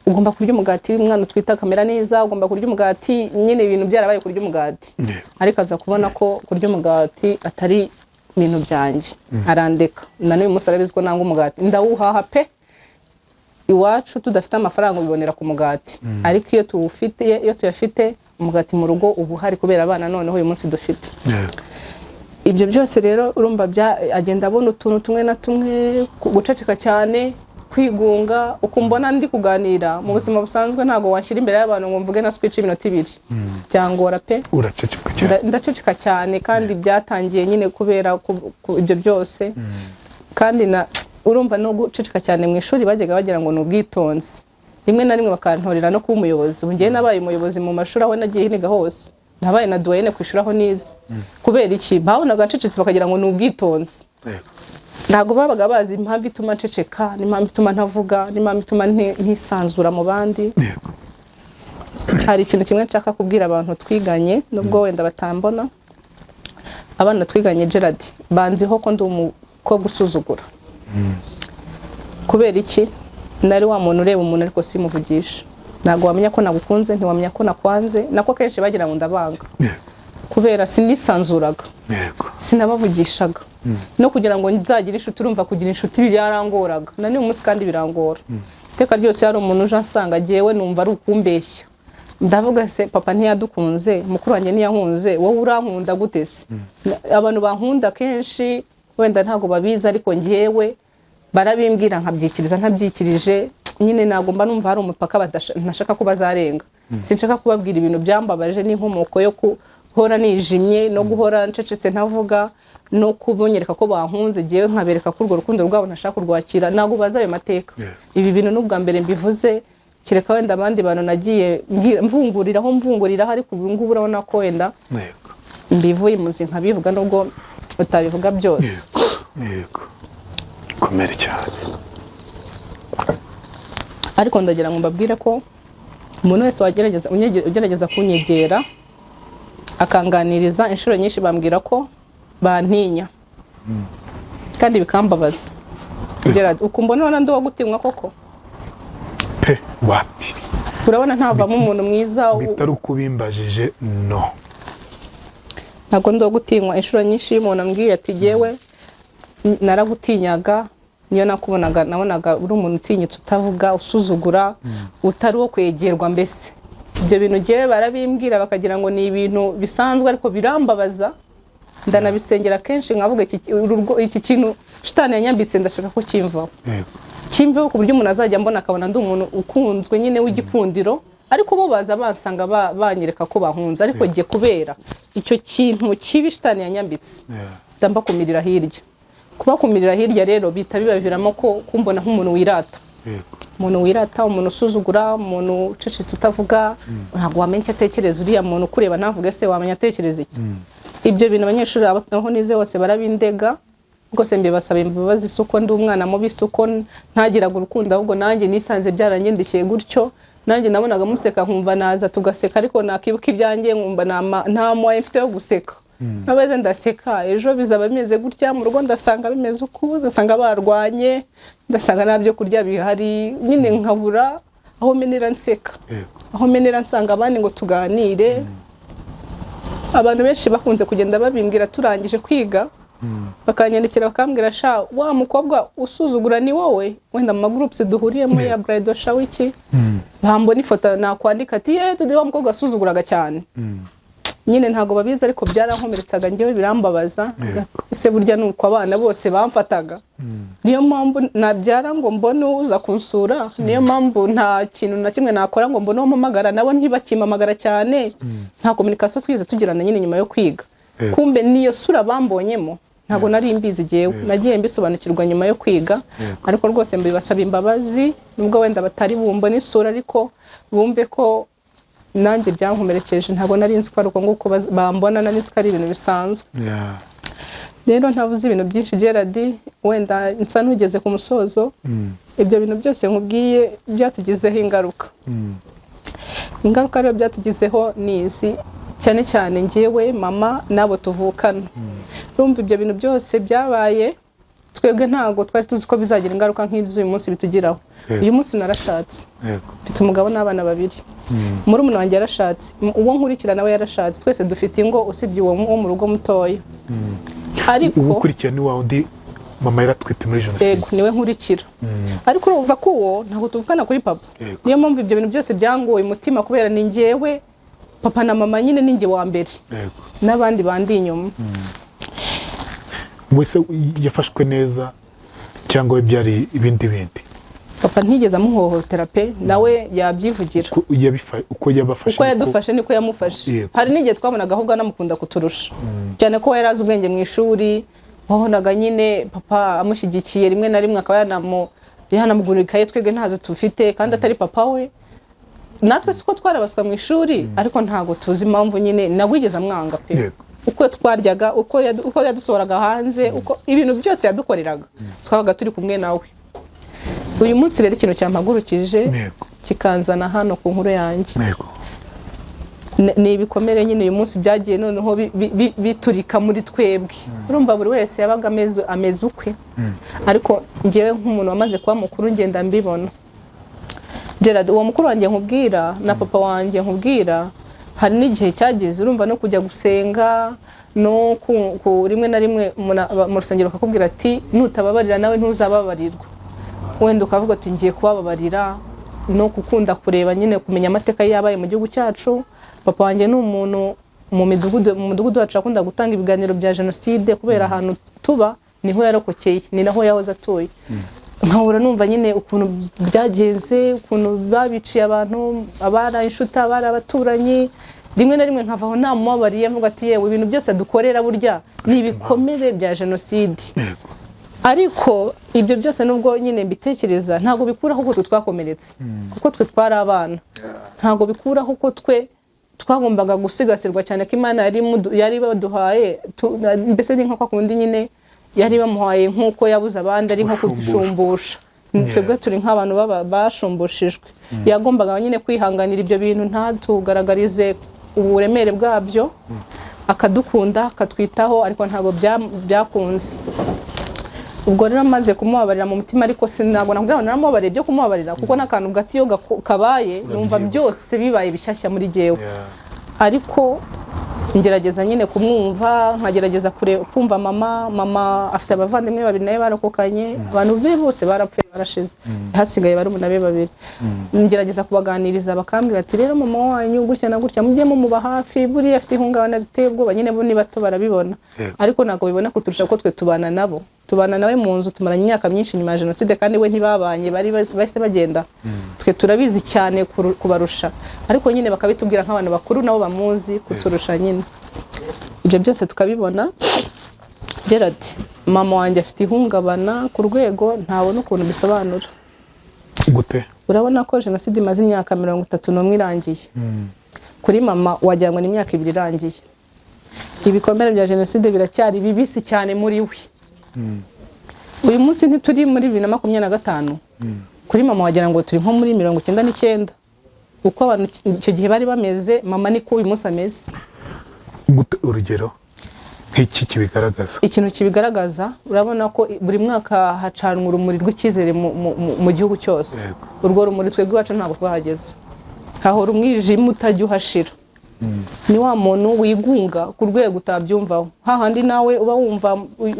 "Ugomba kurya umugati, umwana utwite akamera neza, ugomba kurya umugati." Nyine ibintu byarabaye kurya umugati. Ariko aza kubona ko kurya umugati atari ibintu byanjye, arandeka. Na n'uyu munsi arabizi ko nanga umugati, ndawuhaha pe. Iwacu tudafite amafaranga ubibonera ku mugati, ariko iyo tuwufite, iyo tuyafite, umugati mu rugo uba uhari kubera abana noneho uyu munsi dufite. Ibyo byose rero urumva agenda abona utuntu tumwe na tumwe, guceceka cyane, kwigunga. Uko mbona ndi kuganira mu buzima busanzwe, ntabwo wanshyira imbere y'abantu ngo mvuge na speech y'iminota 2, byangora pe. Uraceceka cyane. Ndaceceka cyane, kandi byatangiye nyine kubera ibyo byose. Kandi na urumva no guceceka cyane mu ishuri bajyaga bagira ngo ni ubwitonzi, rimwe na rimwe bakantorera no kuba umuyobozi. Ubu njyewe nabaye umuyobozi mu mashuri aho nagiye niga hose, nabaye na doyenne ku ishuri aho nize. Kubera iki? Babonaga ncecetse bakagira ngo ni ubwitonzi. Ntabwo babaga bazi impamvu ituma nceceka, n'impamvu ituma ntavuga, n'impamvu ituma ntisanzura mu bandi. Hari ikintu kimwe nshaka kubwira abantu twiganye, nubwo wenda batambona. Abana twiganye, Gerard, banziho ko ndi umukobwa usuzugura. Kubera iki? Nari wa muntu ureba umuntu ariko simuvugisha. Ntabwo wamenya ko nagukunze, ntiwamenya ko nakwanze. Nako kenshi bagira ngo ndabanga, kubera sinisanzuraga, sinabavugishaga. No kugira ngo nzagire inshuti, urumva kugira inshuti byarangoraga, na n'uyu munsi kandi birangora. Iteka ryose hari umuntu uje ansanga, jyewe numva ari ukumbeshya. Ndavuga: "Se papa ntiyadukunze, mukuru wanjye ntiyahunze, wowe urankunda gute se?" Abantu bankunda kenshi wenda ntabwo babizi, ariko njyewe barabimbwira nkabyikiriza. Ntabyikirije nyine ntabwo mba numva hari umupaka ntashaka ko bazarenga. Sinshaka kubabwira ibintu byambabaje n'inkomoko yo guhora nijimye no guhora ncecetse ntavuga, no kubunyereka ko bankunze, jyewe nkabereka ko urwo rukundo rwabo ntashaka kurwakira. Ntabwo bazi ayo mateka. Ibi bintu n'ubwa mbere mbivuze, kereka wenda abandi bantu nagiye mvunguriraho mvunguriraho, ariko ubu ngubu urabona ko wenda mbivuye imuzi nkabivuga, nubwo utabivuga byose. Yego, komere cyane. Ariko ndagira ngo mbabwire ko umuntu wese wagerageza ugerageza kunyegera akanganiriza, inshuro nyinshi bambwira ko bantinya, kandi bikambabaza. Gerard, ukumva none ndi uwo gutinywa koko? Pe, wapi. Urabona ntavamo umuntu mwiza? Bitari ukubimbajije, no. Ntabwo ndi uwo gutinywa. Inshuro nyinshi iyo umuntu ambwiye ati: "Jyewe naragutinyaga, niyo nakubonaga nabonaga uri umuntu utinyitse, utavuga, usuzugura, utari uwo kwegerwa." Mbese ibyo bintu jyewe barabimbwira bakagira ngo ni ibintu bisanzwe, ariko birambabaza. Ndanabisengera kenshi, nkavuga: "Iki kintu shitani yanyambitse, ndashaka ko kimvaho, kimveho, ku buryo umuntu azajya ambona akabona ndi umuntu ukunzwe nyine w'igikundiro." Ariko bo baza bansanga banyereka ko bahunze, ariko jye kubera icyo kintu kibi shitani yanyambitse, ndambakumirira hirya. Kubakumirira hirya rero bihita bibaviramo ko kumbona nk'umuntu wirata, umuntu wirata, umuntu usuzugura, umuntu ucecetse, utavuga. Ntabwo wamenya icyo atekereza. Uriya muntu ukureba ntavuge se, wamenya atekereza iki? Ibyo bintu abanyeshuri aho nize hose barabindega rwose. Mbibasaba imbabazi. Si uko ndi umwana mubi, si uko ntagiraga urukundo, ahubwo nanjye nisanze byarangendekeye gutyo. Nanjye nabonaga museka nkumva naza tugaseka, ariko nakibuka ibyanjye nkumva nta moyen mfite yo guseka. Nabaze ndaseka, ejo bizaba bimeze gutya mu rugo, ndasanga bimeze uku, ndasanga barwanye, ndasanga nta byo kurya bihari, nyine nkabura aho menera nseka, aho menera nsanga abandi ngo tuganire. Abantu benshi bakunze kugenda babimbwira turangije kwiga, bakanyandikira bakambwira: "Sha, wa mukobwa usuzugura ni wowe?" Wenda mu ma groups duhuriyemo ya bridal shower iki, bambona ifoto nakwandika ati: "Ye tudi wa mukobwa wasuzuguraga cyane." Nyine ntabwo babizi, ariko byarankomeretsaga njyewe, birambabaza. Ese burya ni uko abana bose bamfataga? Niyo mpamvu nabyara ngo mbone uza kunsura, niyo mpamvu nta kintu na kimwe nakora ngo mbone uwo mpamagara, nabo ntibakimpamagara cyane, nta communication twigeze tugirana nyine nyuma yo kwiga. Kumbe niyo sura bambonyemo. Ntabwo nari mbizi jyewe, nagiye mbisobanukirwa nyuma yo kwiga. Ariko rwose mbibasaba imbabazi, nubwo wenda batari bumbone isura, ariko bumve ko nanjye byankomerekeje. Ntabwo nari nzi ko ari uko nguko bambona, nari nzi ko ari ibintu bisanzwe. Rero ntavuze ibintu byinshi, Gerard, wenda nsa n'ugeze ku musozo. Ibyo bintu byose nkubwiye byatugizeho ingaruka. Ingaruka rero byatugizeho ni izi, cyane cyane njyewe, mama n'abo tuvukana. Urumva ibyo bintu byose byabaye, twebwe ntabwo twari tuzi ko bizagira ingaruka nk'ibyo uyu munsi bitugiraho. Uyu munsi narashatse, mfite umugabo n'abana babiri. Murumuna wanjye yarashatse, uwo nkurikira nawe yarashatse. Twese dufite ingo usibye uwo wo mu rugo mutoya. Ariko Uwo ukurikiye ni wa wundi mama yaratwite muri jenoside? Yego, niwe nkurikira. Ariko urumva ko uwo ntabwo tuvugana kuri papa. Niyo mpamvu ibyo bintu byose byangoye umutima, kubera ni njyewe papa na mama nyine, ni njye wa mbere n'abandi bandi inyuma. Wese yafashwe neza cyangwa we byari ibindi bindi? Papa ntigeze amuhohotera pe, nawe yabyivugira. Uko yabafashe? Uko yadufashe niko yamufashe. Hari n'igihe twabonaga ahubwo anamukunda kuturusha, cyane ko yari azi ubwenge mu ishuri. Wabonaga nyine papa amushyigikiye, rimwe na rimwe akaba yanamugurira ikaye twebwe ntazo tufite, kandi atari papa we. Natwe siko twarabaswa mu ishuri, ariko ntabwo tuzi impamvu nyine nawe wigeze amwanga pe. Uko twaryaga, uko yadusohoraga hanze, uko ibintu byose yadukoreraga, twabaga turi kumwe nawe. Uyu munsi rero ikintu cyampagurukije kikanzana hano ku nkuru yanjye ni ibikomere nyine uyu munsi byagiye noneho biturika muri twebwe. Urumva buri wese yabaga ameze ukwe, ariko ngewe nk'umuntu wamaze kuba mukuru ngenda mbibona. Gerard, uwo mukuru wanjye nkubwira na papa wanjye nkubwira, hari n'igihe cyageze, urumva, no kujya gusenga no rimwe na rimwe mu rusengero bakakubwira ati: "Nutababarira nawe ntuzababarirwa." Wenda ukavuga ati: "Ngiye kubababarira." No gukunda kureba nyine, kumenya amateka yabaye mu gihugu cyacu. Papa wanjye ni umuntu mu mudugudu wacu akunda gutanga ibiganiro bya jenoside, kubera ahantu tuba niho yarokokeye, ni naho yahoze atuye. Nkahora numva nyine ukuntu byagenze, ukuntu babiciye abantu, abari inshuti, abari abaturanyi. Rimwe na rimwe nkavaho namubabariye, mvuga ati: "Yewe, ibintu byose dukorera burya ni ibikomere bya jenoside." Ariko ibyo byose, nubwo nyine mbitekereza, ntabwo bikuraho ko twe twakomeretse, kuko twe twari abana. Ntabwo bikuraho ko twe twagombaga gusigasirwa cyane, ko Imana yari baduhaye, mbese ni nka kwa kundi nyine yari bamuhaye nk'uko yabuze abandi, ari nko Gushumbusha. kudushumbusha. Twebwe turi nk'abantu baba bashumbushijwe. Yagombaga nyine kwihanganira ibyo bintu, ntatugaragarize uburemere bwabyo, akadukunda, akatwitaho, ariko ntabwo byakunze. Ubwo rero maze kumubabarira mu mutima, ariko sinabwo nakubwira ngo naramubabariye byo kumubabarira, kuko n'akantu gato iyo kabaye numva Urabyibuka. byose bibaye bishyashya muri jyewe. Ariko ngerageza nyine kumwumva, nkagerageza kumva mama. Mama afite abavandimwe babiri nawe barokokanye. Abantu be bose barapfuye, barashize, hasigaye barumuna be babiri. Ngerageza kubaganiriza, bakambwira ati: "Rero mama wanyu gutya na gutya, mujye mumuba hafi, buriya afite ihungabana riteye ubwoba." Nyine bo ni bato, barabibona, ariko ntabwo bibona kuturusha, kuko twe tubana nabo, tubana nawe mu nzu, tumaranye imyaka myinshi nyuma ya jenoside, kandi we ntibabanye, bari bahise bagenda. Twe turabizi cyane kubarusha, ariko nyine bakabitubwira nk'abantu bakuru nabo bamuzi kuturusha nyine. Ibyo byose tukabibona. Gerard, mama wanjye afite ihungabana ku rwego ntabona ukuntu bisobanura. Gute? Urabona ko jenoside imaze imyaka 31 irangiye. Kuri mama wagira ngo ni imyaka 2 irangiye. Ibikomere bya jenoside biracyari bibisi cyane muri we. Uyu munsi ntituri muri 2025? Kuri mama wagira ngo turi nko muri 99. Uko abantu icyo gihe bari bameze, mama niko uyu munsi ameze. Gute? Urugero nk'iki kibigaragaza? Ikintu kibigaragaza, urabona ko buri mwaka hacanwa urumuri rw'icyizere mu gihugu cyose. Urwo rumuri twebwe iwacu ntabwo twahageze, hahora umwijima utajya uhashira. Ni wa muntu wigunga ku rwego utabyumvaho, hahandi nawe uba wumva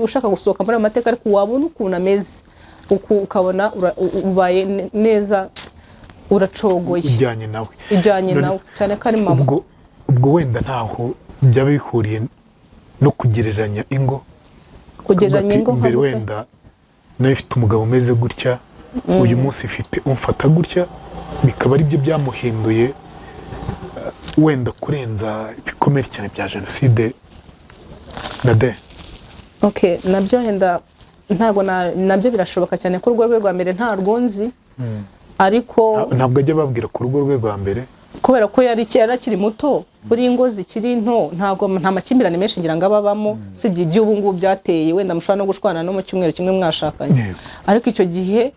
ushaka gusohoka muri ayo mateka, ariko wabona ukuntu ameze ukabona ubaye neza, uracogoye. Ujyanye nawe. Ujyanye None nawe, cyane ko ari mama. Ubwo wenda ntaho byaba bihuriye no kugereranya ingo? Kugereranya Ati, ingo nka mbere gute? Wenda nawe ifite umugabo umeze gutya, uyu munsi ifite umfata gutya, bikaba ari byo byamuhinduye, wenda kurenza ibikomere cyane bya jenoside na de. Okay, nabyo wenda ntabwo nabyo birashoboka cyane ko urugo rwe rwa mbere ntarwo nzi, ariko Ntabwo ajya ababwira ku rugo rwe rwa mbere? Kubera ko yari akiri muto, buri ingo zikiri nto ntabwo nta makimbirane menshi ngira ngo ababamo, sibye iby'ubu ngubu byateye, wenda mushobora no gushwana no mu cyumweru kimwe mwashakanye. Ariko icyo gihe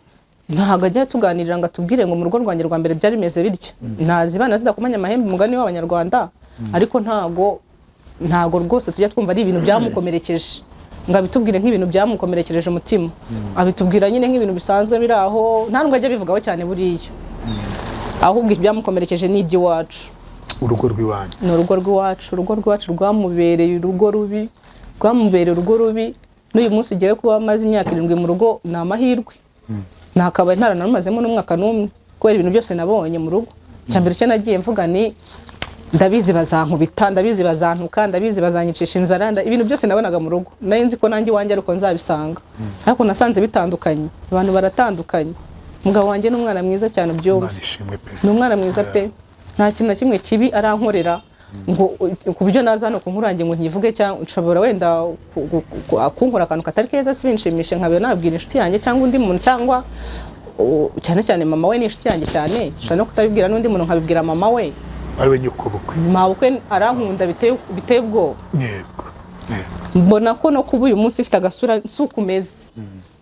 ntabwo ajya tuganirira ngo atubwire ngo mu rugo rwanjye rwa mbere byari bimeze bityo. Ntazibana zidakomanya amahembe, umugani w'Abanyarwanda, ariko ntago rwose tujya twumva ari ibintu byamukomerekeje ngo abitubwire nk'ibintu byamukomerekereje umutima. Abitubwira nyine nk'ibintu bisanzwe biri aho, nta nubwo ajya abivugaho cyane buriya. Ahubwo ibyamukomerekeje ni iby'iwacu. Urugo rw'iwanyu. Ni urugo rw'iwacu. Urugo rw'iwacu rwamubereye urugo rubi, rwamubereye urugo rubi. N'uyu munsi ngewe kuba maze imyaka 7 mu rugo ni amahirwe, nakabaye ntaranarumazemo n'umwaka n'umwe, kubera ibintu byose nabonye mu rugo. Icya mbere cyo nagiye mvuga ni ndabizi bazankubita, ndabizi bazantuka, ndabizi bazanyicisha inzara. Ibintu byose nabonaga mu rugo nari nzi ko nanjye iwanjye ariko nzabisanga, ariko nasanze bitandukanye. Abantu baratandukanye. Umugabo wanjye ni umwana mwiza cyane, ubyumve. Imana ishimwe pe. Ni umwana mwiza pe. Nta kintu na kimwe kibi arankorera ngo ku buryo naza hano ku nkuru yanjye ngo nkivuge, cyangwa nshobora wenda kunkora akantu katari keza sibinshimishe, nkaba nabwira inshuti yanjye cyangwa undi muntu, cyangwa cyane cyane mama we ni inshuti yanjye cyane. Nshobora no kutabibwira n'undi muntu, nkabibwira mama we. Ari we nyokobukwe. Mabukwe arankunda biteye ubwoba. yego Yego. Mbona ko no kuba uyu munsi ufite agasura si uko umeze,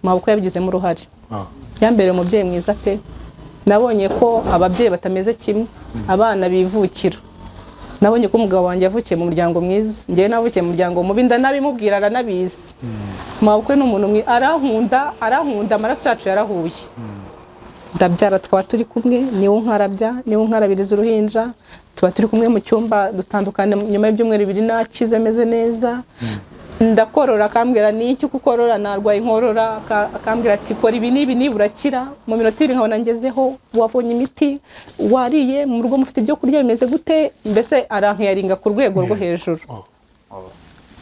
mabukwe yabigizemo uruhare. Yambereye umubyeyi mwiza pe. Nabonye ko ababyeyi batameze kimwe, abana bivukira. Nabonye ko umugabo wanjye yavukiye mu muryango mwiza, njyewe navukiye mu muryango mubi. Ndanabimubwira, aranabizi. Mabukwe ni umuntu mwiza, arankunda, arankunda, amaraso yacu yarahuye. Ndabyara tukaba turi kumwe, niwe unkarabya, niwe unkarabiriza uruhinja, tuba turi kumwe mu cyumba. Dutandukana nyuma y'ibyumweru 2 nakize, ameze neza. Ndakorora, akambwira ni iki kukorora, narwaye inkorora, akambwira ati kora ibi n'ibi niba urakira. Mu minota 2 nkabona ngezeho. Wabonye imiti? Wariye? Mu rugo mufite ibyo kurya bimeze gute? Mbese arankeyaringa ku rwego rwo hejuru.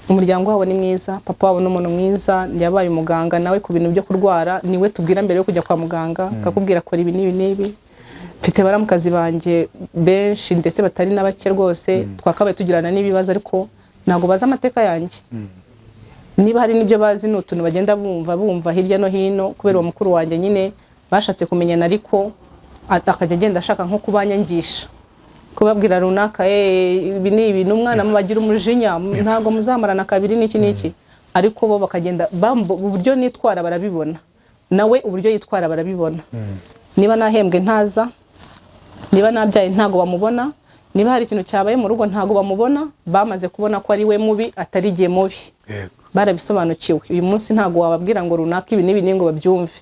Umuryango wabo ni mwiza, papa wabo ni umuntu mwiza, yabaye umuganga nawe. Ku bintu byo kurwara niwe tubwira mbere yo kujya kwa muganga, akakubwira kora ibi n'ibi n'ibi. Mfite baramukazi banjye benshi ndetse batari na bake rwose, twakabaye tugirana n'ibibazo, ariko ntabwo bazi amateka yanjye. Niba hari n'ibyo bazi ni utuntu bagenda bumva hirya no hino, kubera uwo mukuru wanjye nyine bashatse kumenyana, ariko akajya agenda ashaka nko kubanyangisha, kubabwira runaka ibi ni ibi n'umwana mubagira umujinya, ntabwo muzamarana kabiri n'iki n'iki. Ariko bo bakagenda uburyo nitwara barabibona, nawe uburyo yitwara barabibona. Niba nahembwe ntaza, niba nabyaye ntago bamubona, niba hari ikintu cyabaye mu rugo ntago bamubona. Bamaze kubona ko ari we mubi, atari igihe mubi. Barabisobanukiwe. Uyu munsi ntago wababwira ngo runaka ibi n'ibi ngo babyumve.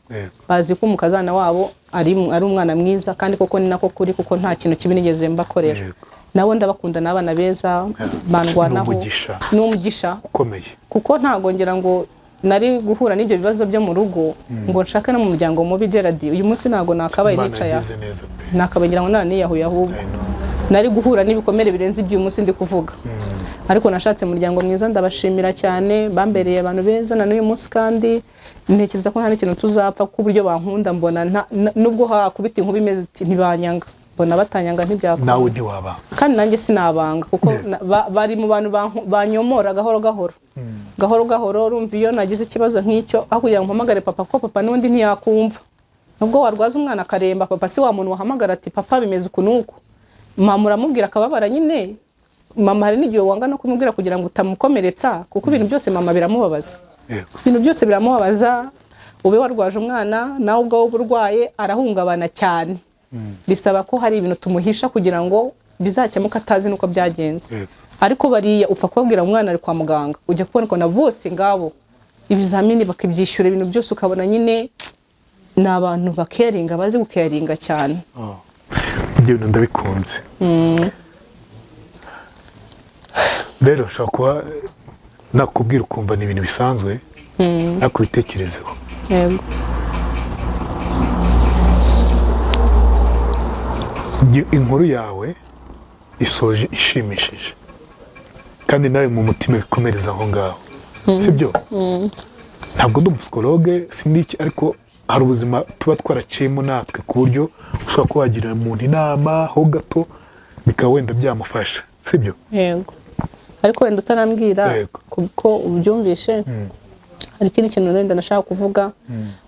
Bazi ko umukazana wabo ari umwana mwiza, kandi koko ni nako kuri, kuko nta kintu kibi nigeze mbakorera. Nabo ndabakunda, ni abana beza, bandwanaho. Ni umugisha. Ni umugisha ukomeye. Kuko ntago ngira ngo nari guhura n'ibyo bibazo byo mu rugo ngo nshake no mu muryango mubi. Gerard, uyu munsi ntago nakabaye Imana nicaye aha. yagize neza pe. Nakabaye ngira ngo naraniyahuye ahubwo. I know. Nari guhura n'ibikomere birenze iby'uyu munsi ndi kuvuga, ariko nashatse umuryango mwiza. Ndabashimira cyane, bambereye abantu beza na n'uyu munsi, kandi ntekereza ko nta n'ikintu tuzapfa, kuko uburyo bankunda mbona nubwo hakubita inkuba imeze iti ntibanyanga, mbona batanyanga, ntibyakunda. Nawe ntiwabanga. Kandi nanjye sinabanga, kuko bari mu bantu banyomora gahoro gahoro, gahoro gahoro. Urumva iyo nagize ikibazo nk'icyo, aho kugira ngo mpamagare papa, ko papa n'undi ntiyakumva, nubwo warwaza umwana akaremba, papa si wa muntu wahamagara ati papa bimeze uku n'uku. Mama uramubwira akababara nyine. Mama hari n'igihe wanga no kumubwira kugira ngo utamukomeretsa, kuko ibintu byose mama biramubabaza. Ibintu byose biramubabaza. Ube warwaje umwana, nawe ubwawe uba urwaye, arahungabana cyane. Bisaba ko hari ibintu tumuhisha kugira ngo bizakemuke atazi n'uko byagenze. Ariko bariya upfa kubabwira umwana ari kwa muganga, ujya kubona ukabona bose ngabo ibizamini bakabyishyura, ibintu byose, ukabona nyine ni abantu bacaringa, bazi gucaringa cyane. Oh. Ibyo bintu ndabikunze. Rero ushobora kuba nakubwira ukumva ni ibintu bisanzwe, ariko ubitekerezeho. Yego. Inkuru yawe isoje ishimishije, kandi nawe mu mutima bikomereza aho ngaho, sibyo? Ntabwo ndi umupsikologe, sindi iki, ariko hari ubuzima tuba twaraciyemo natwe, ku buryo ushobora kuba wagira umuntu inama ho gato, bikaba wenda byamufasha, sibyo? Yego, ariko wenda utarambwira kuko ubyumvishe. Hari ikindi kintu wenda nashaka kuvuga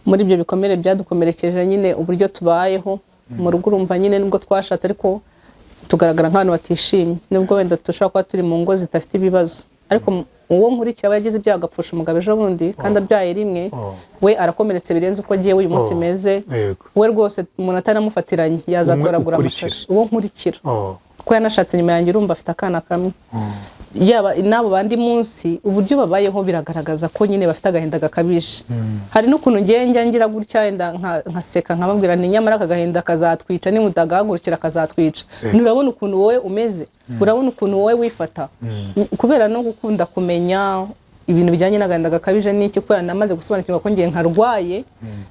muri ibyo bikomere byadukomerekeje nyine, uburyo tubayeho mu rugo. Urumva nyine, nubwo twashatse ariko tugaragara nk'abantu batishimye, nubwo wenda dushobora kuba turi mu ngo zidafite ibibazo, ariko uwo nkurikira we yagize ibyago, apfusha umugabo ejo bundi kandi abyaye rimwe. We arakomeretse birenze uko agiye uyu munsi meze. We rwose umuntu atanamufatiranye yazatoragura Umwe ukurikira. amashashi. Uwo nkurikira, kuko yanashatse nyuma yanjye, urumva afite akana kamwe. Yaba n'abo bandi munsi, uburyo babayeho biragaragaza ko nyine bafite agahinda gakabije. Hari n'ukuntu ngiye njya ngira gutya wenda nkaseka, nkababwira nti: "Nyamara aka gahinda kazatwica, nimutagahagurukira kazatwica." Nturabona ukuntu wowe umeze, urabona ukuntu wowe wifata, kubera no gukunda kumenya ibintu bijyanye n'agahinda gakabije n'iki, kubera namaze gusobanukirwa ko ngiye nkarwaye,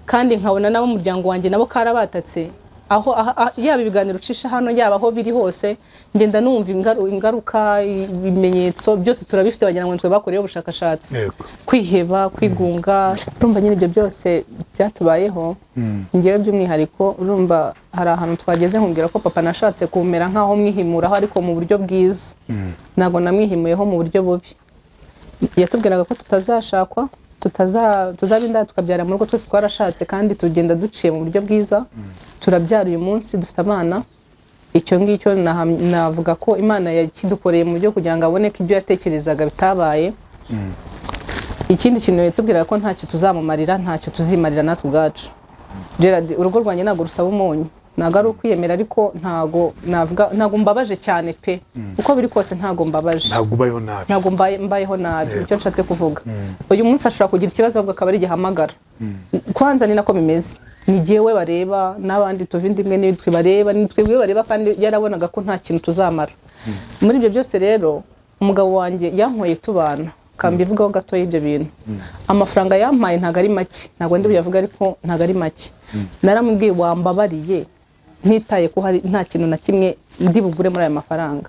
kandi nkabona n'abo muryango wanjye nabo karabatatse. Aho yaba ibiganiro ucisha hano, yaba aho biri hose, ngenda numva ingaruka, ibimenyetso byose turabifite, wagira ngo nitwe bakoreyeho ubushakashatsi. Kwiheba, kwigunga, urumva nyine ibyo byose byatubayeho. Ngewe by'umwihariko, urumva hari ahantu twageze nkubwira ko papa nashatse kumera nk'aho mwihimuraho, ariko mu buryo bwiza. Ntabwo namwihimuyeho mu buryo bubi. Yatubwiraga ko tutazashakwa, tuzaba indaya, tukabyara mu rugo. Twese twarashatse kandi tugenda duciye mu buryo bwiza, turabyara. Uyu munsi dufite abana. Icyo ngicyo navuga ko Imana yakidukoreye mu buryo kugira ngo abone ko ibyo yatekerezaga bitabaye. Ikindi kintu, yatubwiraga ko ntacyo tuzamumarira, ntacyo tuzimarira natwe ubwacu. Gerard, urugo rwanjye ntabwo rusaba umunyu. Ntabwo ari ukwiyemera, ariko ntabwo navuga, ntabwo mbabaje cyane pe. Uko biri kose ntabwo mbabaje. Ntabwo ubayeho nabi. Ntabwo mbayeho nabi. Icyo nshatse kuvuga, uyu munsi ashobora kugira ikibazo ahubwo akaba ari igihamagara kwanza. Ni nako bimeze, ni jyewe bareba n'abandi tuva inda imwe, nitwe bareba, ni twebwe bareba, kandi yarabonaga ko nta kintu tuzamara. Muri ibyo byose rero, umugabo wanjye yankoye tubana, kambivugaho gato y'ibyo bintu. Amafaranga yampaye ntabwo ari make, ntabwo ndi buyavuge, ariko ntabwo ari make. Naramubwiye: "Wambabariye, ntitaye ko hari nta kintu na kimwe ndi bugure muri aya mafaranga,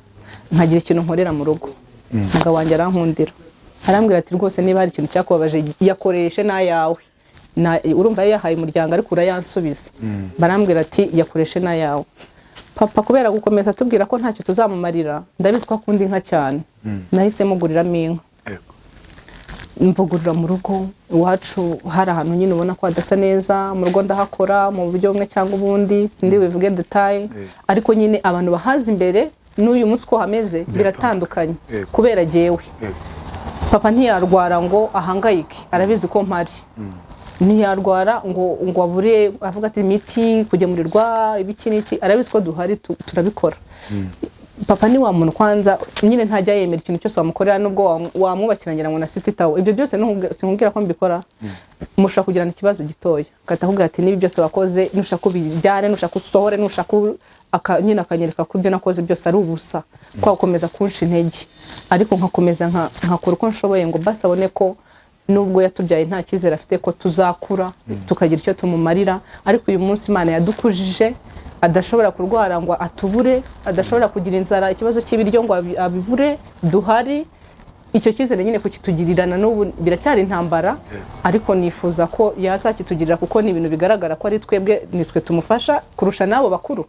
nkagira ikintu nkorera mu rugo?" Umugabo wanjye arankundira, arambwira ati: "Rwose niba hari ikintu cyakubabaje, yakoreshe n'ayawe." Urumva yayahaye umuryango ariko urayansubiza. Barambwira ati: "Yakoreshe n'ayawe." Papa, kubera gukomeza atubwira ko ntacyo tuzamumarira, ndabizi ko akunda inka cyane, nahise muguriramo inka. Mvugurura mu rugo iwacu. Hari ahantu nyine ubona ko hadasa neza mu rugo, ndahakora mu buryo bumwe cyangwa ubundi, sindi bubivuge détails, ariko nyine abantu bahazi imbere n'uyu munsi uko hameze biratandukanye kubera jyewe. Papa ntiyarwara ngo ahangayike, arabizi ko mpari. Ntiyarwara ngo abure, avuga ati imiti, kugemurirwa, ibiki n'iki, arabizi ko duhari, turabikora. Papa ni wa muntu kwanza nyine ntajya yemera ikintu cyose wamukorera, nubwo wamwubakira ngira ngo na City Tower. Ibyo byose sinkubwira ko mbikora. Mushobora kugirana ikibazo gitoya, agahita akubwira ati: "Niba byose wakoze, nushaka ubijyane, nushaka usohore, nushaka nyine akanyereka ko ibyo nakoze byose ari ubusa, ko gukomeza kunsha intege, ariko nkakomeza nkakora uko nshoboye ngo basi abone ko nubwo yatubyaye nta cyizere afite ko tuzakura tukagira icyo tumumarira, ariko uyu munsi Imana yadukujije, adashobora kurwara ngo atubure, adashobora kugira inzara, ikibazo cy'ibiryo ngo abibure, duhari. Icyo cyizere nyine kukitugirirana n'ubu biracyari intambara, ariko nifuza ko yazakitugirira, kuko ni ibintu bigaragara ko ari twebwe, nitwe tumufasha kurusha n'abo bakuru.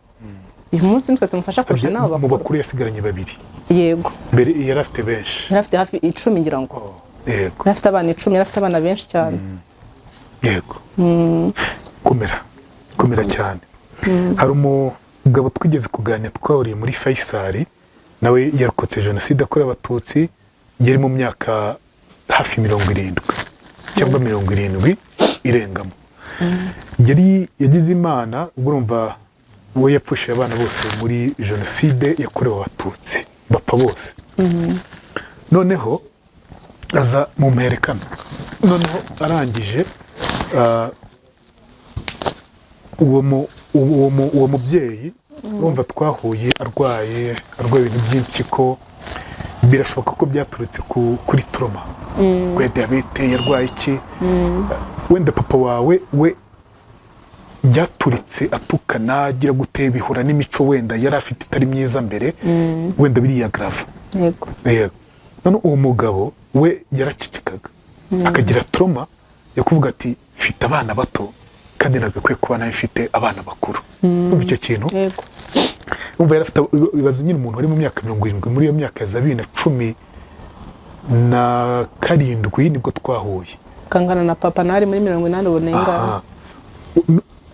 Uyu munsi nitwe tumufasha kurusha n'abo Mu bakuru. bakuru yasigaranye babiri? Yego. Mbere yari afite benshi? Yari afite hafi 10 ngira ngo. Yari afite abana 10, yari afite abana benshi cyane. Yego, komera, komera cyane. Hari umugabo twigeze kuganira, twahuriye muri Faisal, nawe yarokotse jenoside yakorewe Abatutsi, yari mu myaka hafi 70 cyangwa 70 irengamo. Yari yagize Imana, ubwo urumva we yapfushije abana bose muri jenoside yakorewe Abatutsi, bapfa bose. Noneho aza mu mperekano, noneho arangije, uwo mubyeyi urumva twahuye arwaye ibintu by'impyiko, birashoboka ko byaturutse kuri trauma, kuri diyabete yarwaye iki. Wenda papa wawe we byaturitse atukana, agira gute, bihura n'imico wenda yari afite itari myiza mbere, wenda biriya grava. Yego. None uwo mugabo we yaracecekaga, akagira trauma yo kuvuga ati: "Mfite abana bato kandi nagakwiye kuba nawe mfite abana bakuru." Umva icyo kintu. Umva, yari afite ibibazo nyine, umuntu wari mu myaka 70, muri iyo myaka ya za 2017 nibwo twahuye. Kangana na papa, nari muri 80, ubu ni ingahe? Aha.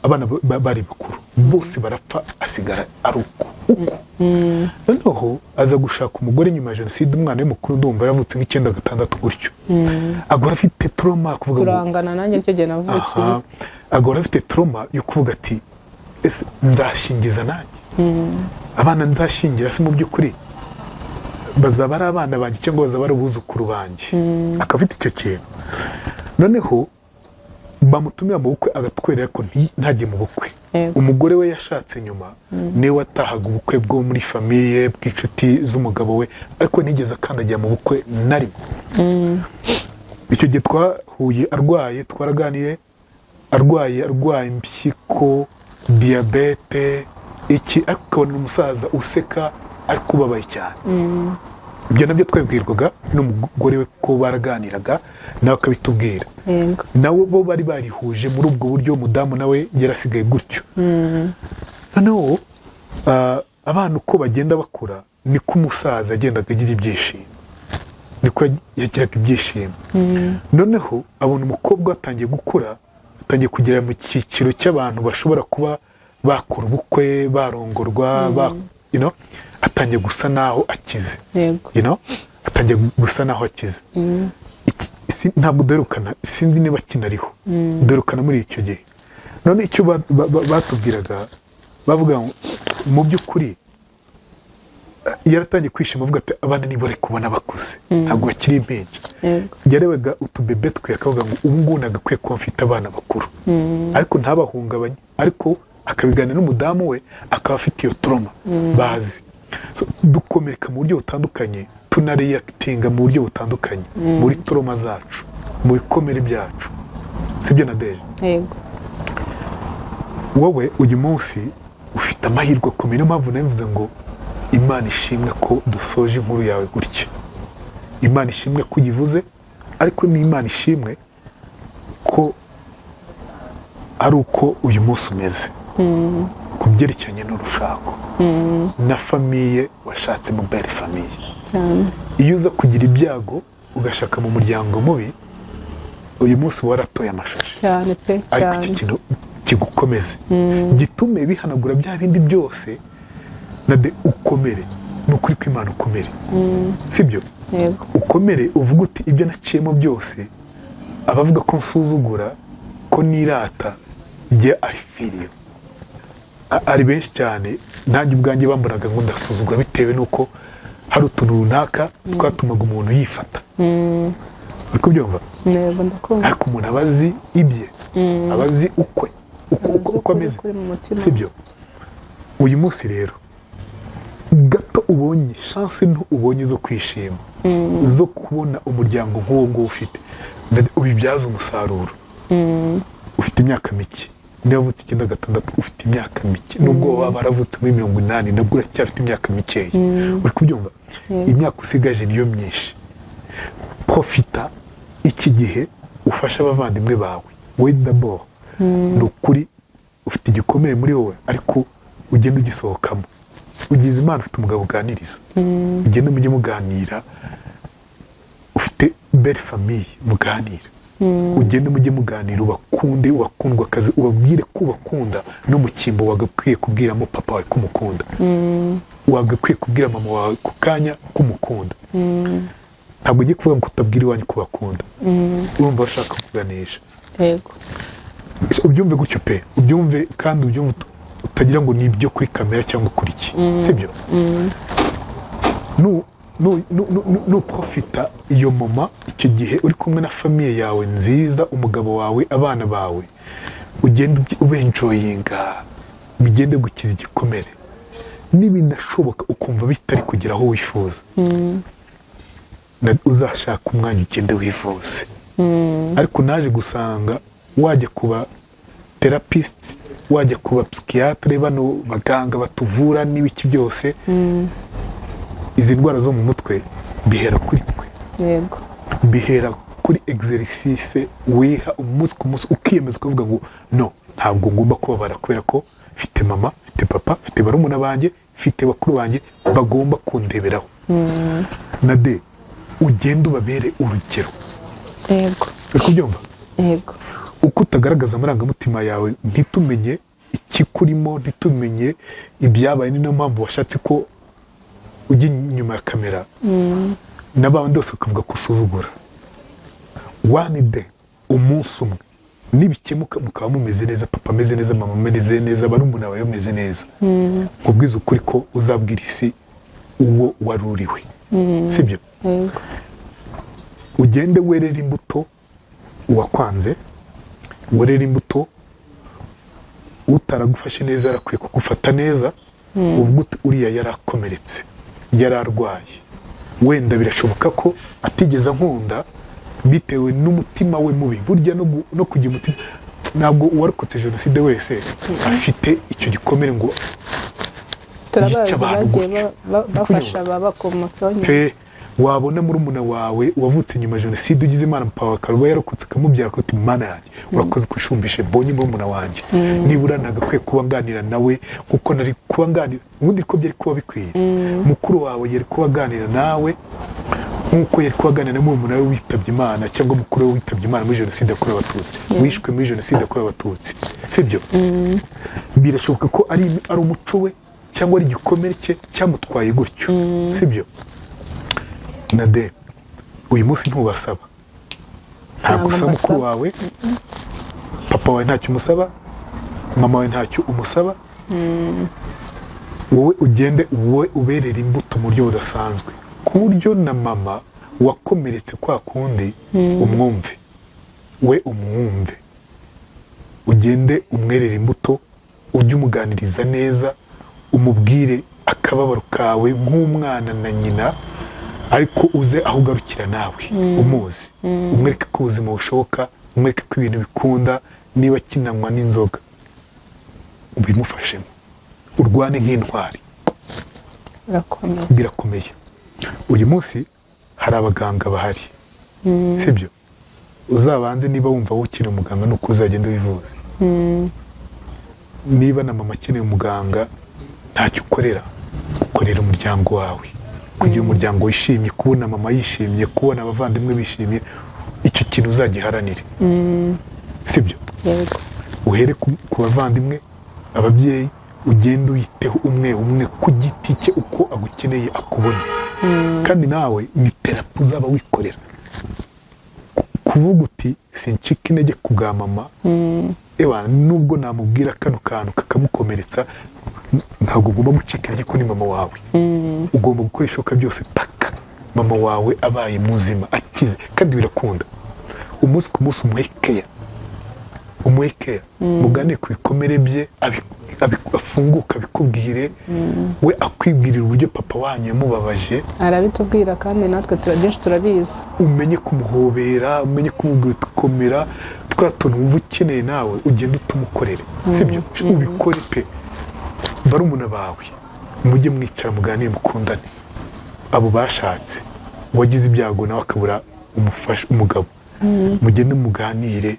Abana bari bakuru bose barapfa, asigara ari uko uko. Noneho aza gushaka umugore nyuma ya jenoside. Umwana we mukuru ndumva yavutse nk'i96 gutyo. Agahora afite trauma kuvuga ngo Turangana nanjye, nicyo gihe navukiye. Aha, agahora afite trauma yo kuvuga ati: "Ese nzashingiza nanjye abana nzashingira se mu by'ukuri bazaba ari abana banjye cyangwa bazaba ari abuzukuru banjye?" Akaba afite icyo kintu. Noneho bamutumira mu bukwe agatwerera ko ntajye mu bukwe. Umugore we yashatse nyuma niwe watahaga ubukwe bwo muri famille, bw'inshuti z'umugabo we, ariko ntigeze akandagira mu bukwe na rimwe. Icyo gihe twahuye arwaye, twaraganiriye arwaye impyiko, diyabete, iki, ariko ukabona umusaza useka ariko ubabaye cyane. Ibyo nabyo twabibwirwaga n'umugore we, ko baraganiraga nawe akabitubwira. Nawe bo bari barihuje muri ubwo buryo. Umudamu nawe yarasigaye gutyo. Noneho abana uko bagenda bakura niko umusaza yagendaga agira ibyishimo, niko yagiraga ibyishimo. Noneho abona umukobwa atangiye gukura, atangiye kugera mu cyiciro cy'abantu bashobora kuba bakora ubukwe, barongorwa, atangiye gusa naho akize. Atangiye gusa naho akize. Ntabwo duherukana, sinzi niba kinariho. Duherukana muri icyo gihe. None icyo batubwiraga, bavuga ngo mu by'ukuri yaratangiye kwishima, avuga ati: "Abana niba bari kubona bakuze, ntabwo bakiri impinja." Yarebaga utubebe twe akavuga ngo ubu ngubu nagakwiye kuba mfite abana bakuru, ariko ntabahungabanye, ariko akabiganira n'umudamu we, akaba afite iyo trauma bazi. So, dukomereka mu buryo butandukanye, tunareactinga mu buryo butandukanye muri trauma zacu, mu bikomere byacu, sibyo Nadege? Yego. Wowe uyu munsi ufite amahirwe akomeye. Niyo mpamvu nabivuze ngo Imana ishimwe ko dusoje inkuru yawe gutya. Imana ishimwe ko uyivuze, ariko ni Imana ishimwe ko ari uko uyu munsi umeze ku byerekeranye n'urushako na famille washatse mu belle famille. Cyane. Iyo uza kugira ibyago ugashaka mu muryango mubi, uyu munsi waratoye amashashi. Cyane pe. Ariko icyo Cyane. kintu kigukomeze, gitume bihanagura bya bindi byose na de ukomere. Ni ukuri kw'Imana, ukomere, sibyo? Yego. Ukomere, uvuge uti: "Ibyo naciyemo byose, abavuga ko nsuzugura, ko nirata, njye I feel you." Ari benshi cyane, nanjye ubwanjye bambaraga ngo ndasuzugura, bitewe n'uko hari utuntu runaka twatumaga umuntu yifata. Uri kubyumva? Yego, ndakumva. Ariko umuntu aba azi ibye, aba azi ukwe uko Azi ameze. ukuri mu mutima. Sibyo? Uyu munsi rero gato ubonye chance nto ubonye zo kwishima, zo kubona umuryango nk'uwo nguwo ufite, ubibyaze umusaruro. Ufite imyaka mike. Niba wavutse 96, ufite imyaka mike. Nubwo waba waravutse muri 80, nabwo uracyafite imyaka mikeya. Uri kubyumva? Imyaka usigaje niyo myinshi. Profita iki gihe ufashe abavandimwe bawe. We d'abord, ni ukuri ufite igikomere muri wowe, ariko ugenda ugisohokamo. Ugize Imana ufite umugabo uganiriza, ugende mujye muganira. Ufite belle famille muganira, ugende mujye muganira, ubakunde, ubakundwa akazi, ubabwire ko ubakunda. No mu cyimbo wagakwiye kubwiramo papa wawe ko umukunda, wagakwiye kubwira mama wawe ku kanya ko umukunda. Ntabwo ugiye kuvuga ngo utabwira iwanyu ko ubakunda. Urumva bashaka kuganisha. Yego. Ubyumve gutyo pe, ubyumve kandi ubyumve utagira ngo ni ibyo kuri kamera cyangwa kuri iki, sibyo? Nuprofita iyo moment, icyo gihe uri kumwe na famille yawe nziza, umugabo wawe, abana bawe, ugende ubenjoyinga, bigende gukiza igikomere. Nibinashoboka ukumva bitari kugera aho wifuza, uzashaka umwanya ugende wivuze. Ariko naje gusanga wajya kuba therapist, wajya kuba psychiatre, bano baganga batuvura n'ibiki byose, izi ndwara zo mu mutwe bihera kuri twe. Bihera kuri exercice wiha umunsi ku munsi, ukiyemeza ukavuga ngo: "No, ntabwo ngomba kubabara, kubera ko mfite mama, mfite papa, mfite barumuna banjye, mfite bakuru banjye bagomba kundeberaho." Na de ugende ubabere urugero. Yego. Uri kubyumva? Yego. Uko utagaragaza amarangamutima yawe, ntitumenye ikikurimo, ntitumenye ibyabaye. Ni nayo mpamvu washatse ko ujya inyuma ya kamera, n'abandi bose bakavuga ko usuzugura. One day, umunsi umwe nibikemuka, mukaba mumeze neza, papa ameze neza, mama ameze neza, barumuna bawe bameze neza, nkubwize ukuri ko uzabwira isi uwo wari uriwe, sibyo? Yego. Ugende werere imbuto uwakwanze, werere imbuto utaragufashe neza, arakwiye kugufata neza. Uvuga uti: "Uriya yarakomeretse, yararwaye, wenda birashoboka ko atigeze ankunda bitewe n'umutima we mubi." Burya no kugira umutima, ntabwo uwarokotse jenoside wese afite icyo gikomere ngo turabazi yica abantu bagiye gutyo. bafasha ababakomotseho nyuma. Pe, wabona murumuna wawe wavutse nyuma ya jenoside, ugize Imana papa wawe akaba yarokotse, akamubyara, akati: "Mana yanjye, urakoze kushumbishe, mbonye murumuna wanjye, nibura nagakwiye kuba nganira nawe nkuko nari kuba nganira ubundi ko byari kuba bikwiye." Mukuru wawe yari kuba aganira nawe nkuko yari kuba aganira na murumuna we witabye Imana, cyangwa mukuru we witabye Imana muri jenoside yakorewe Abatutsi, wishwe muri jenoside yakorewe Abatutsi, sibyo? Birashoboka ko ari umuco we cyangwa ari igikomere cye cyamutwaye gutyo, sibyo? Nade, uyu munsi ntubasaba, ntabwo Ntabwo usaba mukuru mbasaba. wawe, papa wawe ntacyo umusaba, mama wawe ntacyo umusaba. Wowe ugende, wowe uberere imbuto mu buryo budasanzwe, ku buryo na mama wakomeretse kwa kundi umwumve, we umwumve, ugende umwerere imbuto, ujye umuganiriza neza, umubwire akababaro kawe nk'umwana na nyina, ariko uze aho ugarukira nawe umuzi, umwereke ko ubuzima bushoboka, umwereke ko ibintu bikunda. Niba akinanywa n'inzoga, ubimufashemo, urwane nk'intwari. Birakomeye. Birakomeye. Uyu munsi hari abaganga bahari, sibyo? Uzabanze, niba wumva ukeneye umuganga, nuko uzagenda wivuza. Niba na mama akeneye umuganga, ntacyo ukorera, ukorera umuryango wawe, kugira umuryango wishimye, kubona mama yishimye, kubona abavandimwe bishimye. Icyo kintu uzagiharanire, sibyo? Yego. Uhere ku bavandimwe, ababyeyi, ugende uyiteho umwe umwe ku giti cye, uko agukeneye akubona. Kandi nawe ni therapy uzaba wikorera. Kuvuga uti: "Sincika intege ku bwa mama." Ewa, nubwo namubwira kano kantu kakamukomeretsa, ntabwo ugomba gucika intege ko ni mama wawe. Ugomba gukora ishoboka byose paka mama wawe abaye muzima, akize, kandi birakunda. Umunsi ku munsi umuhe keya, umuhe keya, muganire ku bikomere bye, afunguke, abikubwire, we akwibwirira uburyo papa wanyu yamubabaje. Arabitubwira, kandi natwe byinshi turabizi. Umenye kumuhobera, umenye kumubwira uti: "Komera." Twa tuntu wumva ukeneye nawe ugende utumukorere, sibyo? Ubikore pe. Barumuna bawe mujye mwicara muganire, mukundane. Abo bashatse, uwagize ibyago nawe akabura umufasha, umugabo, mugende muganire,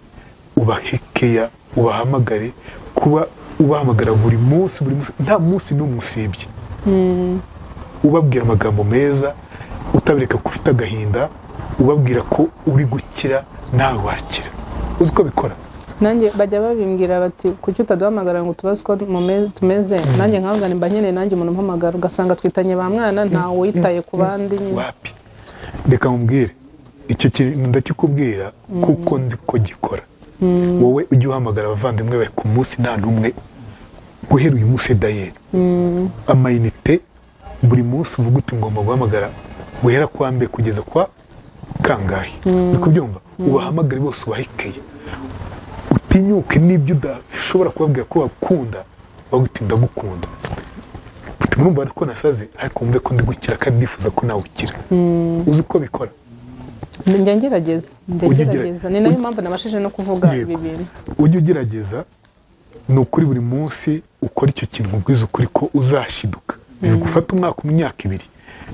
ubahe keya, ubahamagare. Kuba ubahamagara buri munsi, buri munsi, nta munsi n'umwe usibye, ubabwira amagambo meza, utabereka ko ufite agahinda, ubabwira ko uri gukira, nawe wakira. Uzi ko bikora? Nanjye bajya babimbwira bati: "Kuki utaduhamagara ngo tubaze uko tumeze?" Nanjye nkavuga mba nkeneye nanjye umuntu umpamagara. Ugasanga twitanye ba mwana, ntawe witaye ku bandi nyine. Wapi, reka nkubwire, icyo kintu ndakikubwira kuko nzi ko gikora. Wowe ujye uhamagara abavandimwe bawe ku munsi, nta n'umwe, guhera uyu munsi dayeri, amayinite buri munsi, uvuga uti: "Ngomba guhamagara guhera kwa mbere kugeza kwa kangahe." Uri kubyumva? Ubahamagare bose, ubahekeye, utinyuke. N'ibyo udashobora kubabwira ko bakunda, bavuga uti: "Ndagukunda." Uti: "Murumva ko nasaze, ariko wumve ko ndi gukira, kandi ndifuza ko nawe ukira." Uzi uko bikora? Njya ngerageza, njya Ujya ngerageza. Ni nayo mpamvu nabashije no kuvuga ibi bintu. Ujye ugerageza, ni ukuri, buri munsi ukora icyo kintu, nkubwiza ukuri ko uzashiduka gufata umwaka, imyaka 2,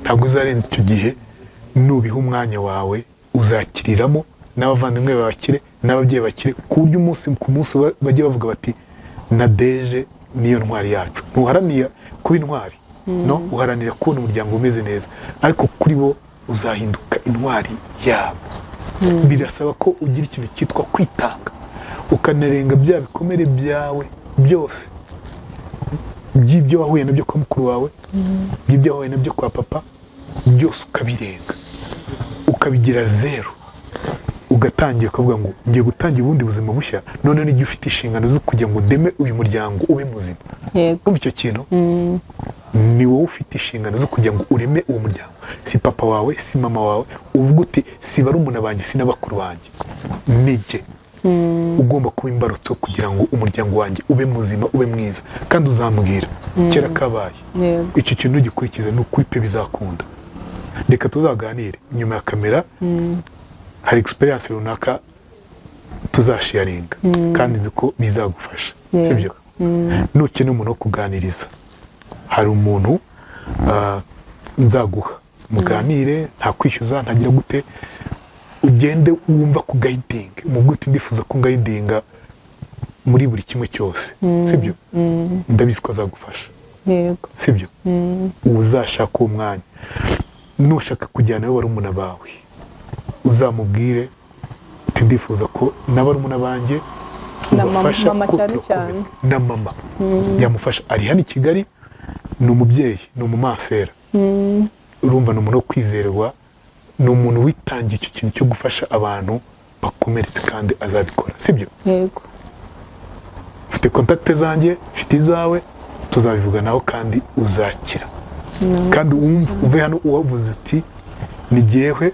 ntabwo uzarenza icyo gihe. Nubiha umwanya wawe, uzakiriramo, n'abavandimwe bakire, n'ababyeyi bakire, ku buryo umunsi ku munsi bajya bavuga bati: "Nadeje niyo ntwari yacu." Ntuharanira kuba intwari, no uharanira kubona umuryango umeze neza, ariko kuri bo uzahinduka intwari yabo. Birasaba ko ugira ikintu cyitwa kwitanga, ukanarenga bya bikomere byawe byose, by'ibyo wahuye nabyo kwa mukuru wawe, by'ibyo wahuye nabyo kwa papa, byose ukabirenga, ukabigira zero, ugatangira ukavuga ngo ngiye gutangira ubundi buzima bushya. None n'igihe ufite inshingano zo kugira ngo ndeme uyu muryango ube muzima. Kumva icyo kintu, ni wowe ufite inshingano zo kugira ngo ureme uwo muryango, si papa wawe, si mama wawe. Uvuga uti: "Si barumuna banjye, si n'abakuru banjye, ni jye ugomba kuba imbarutso kugira ngo umuryango wanjye ube muzima, ube mwiza." Kandi uzambwira kera kabaye. Icyo kintu nugikurikiza, ni ukuri pe, bizakunda. Reka tuzaganire nyuma ya kamera, hari experience runaka tuzasharinga kandi nzi ko bizagufasha. Sibyo? Nukeneye umuntu wo kuganiriza, hari umuntu nzaguha muganire, nta kwishyuza, ntagira gute. Ugende wumva ku guidinga, umubwire uti: "Ndifuza ko nguidinga muri buri kimwe cyose." Sibyo? Ndabizi ko azagufasha. Sibyo? Uzashaka uwo mwanya. Nushaka kujyana barumuna bawe, uzamubwire uti: "Ndifuza ko na barumuna banjye Na mama- ubafasha mama ko cyane turakomeza." cyane. Na mama yamufasha, ari hano i Kigali, ni umubyeyi, ni umumasera. Urumva ni umuntu wo kwizerwa, ni umuntu witangiye icyo kintu cyo gufasha abantu bakomeretse, kandi azabikora. Sibyo? Yego. Ufite contact zanjye, mfite izawe, tuzabivuganaho kandi uzakira. Kandi wumve, uve hano uwavuze uti: "Ni jyewe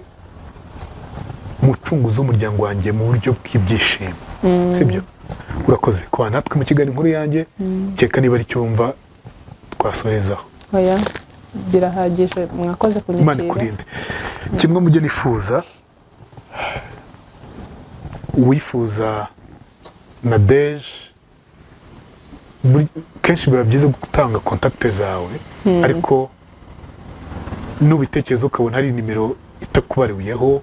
mucunguzi w'umuryango wanjye mu buryo bw'ibyishimo." Sibyo? Urakoze kuba natwe mu kiganiro Inkuru Yanjye. Kereka niba ari cyo wumva twasorezaho. Oya, birahagije, mwakoze Imana kunyakira. ikurinde. Kimwe mu byo nifuza, uwifuza na deje, kenshi biba byiza gutanga contact zawe, ariko nubitekereza ukabona hari nimero itakubariyeho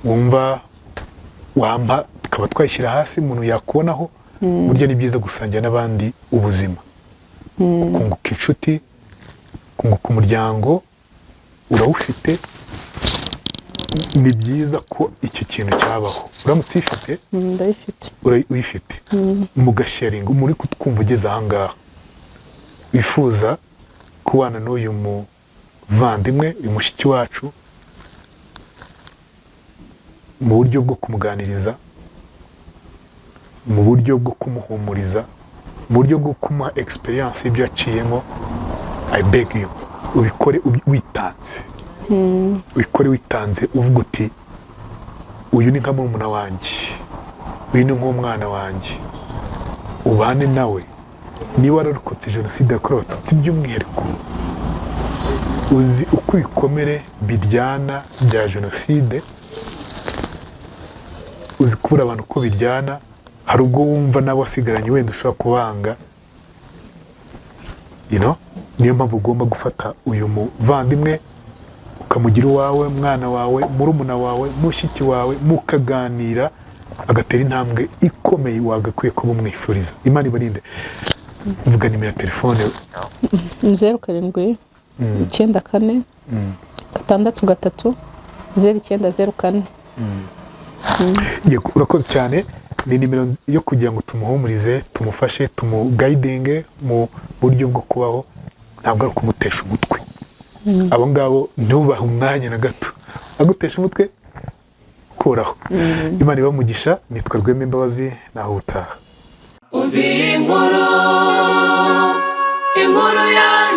wumva wampa, tukaba twayishyira hasi, umuntu yakubonaho. Burya ni byiza gusangira n'abandi ubuzima, kunguka inshuti, kunguka umuryango urawufite. Ni byiza ko icyo kintu cyabaho uramutse uyifite. Ndayifite. Uyifite, mugasharinga. Umuntu uri kutwumva ugeze ahangaha wifuza kubana n'uyu muvandimwe, uyu mushiki wacu, mu buryo bwo kumuganiriza, mu buryo bwo kumuhumuriza, mu buryo bwo kumuha experience y'ibyo yaciyemo, I beg you, ubikore witanze, ubikore witanze, uvuga uti: "Uyu ni nka murumuna wanjye, uyu ni nk'umwana wanjye." Ubane nawe. Niba wararokotse jenoside yakorewe Abatutsi by'umwihariko, uzi uko ibikomere biryana bya jenoside, uzi kubura abantu uko biryana. Hari ubwo wumva nawe wasigaranye wenda ushobora kubanga. Niyo mpamvu ugomba gufata uyu muvandimwe ukamugira uwawe, mwana wawe, murumuna wawe, mushiki wawe, mukaganira, agatera intambwe ikomeye wagakwiye kuba umwifuriza. Imana ibarinde. Vuga nimero ya telefone. 0794630904. Yego, urakoze cyane. Ni nimero yo kugira ngo tumuhumurize, tumufashe, tumuguidinge mu buryo bwo kubaho. Ntabwo ari ukumutesha umutwe. Abo ngabo ntubahe umwanya na gato. Agutesha umutwe, kuraho. Imana ibamugisha. Nitwa Rwema Imbabazi, naho utaha. Umva iyi nkuru, inkuru yanjye.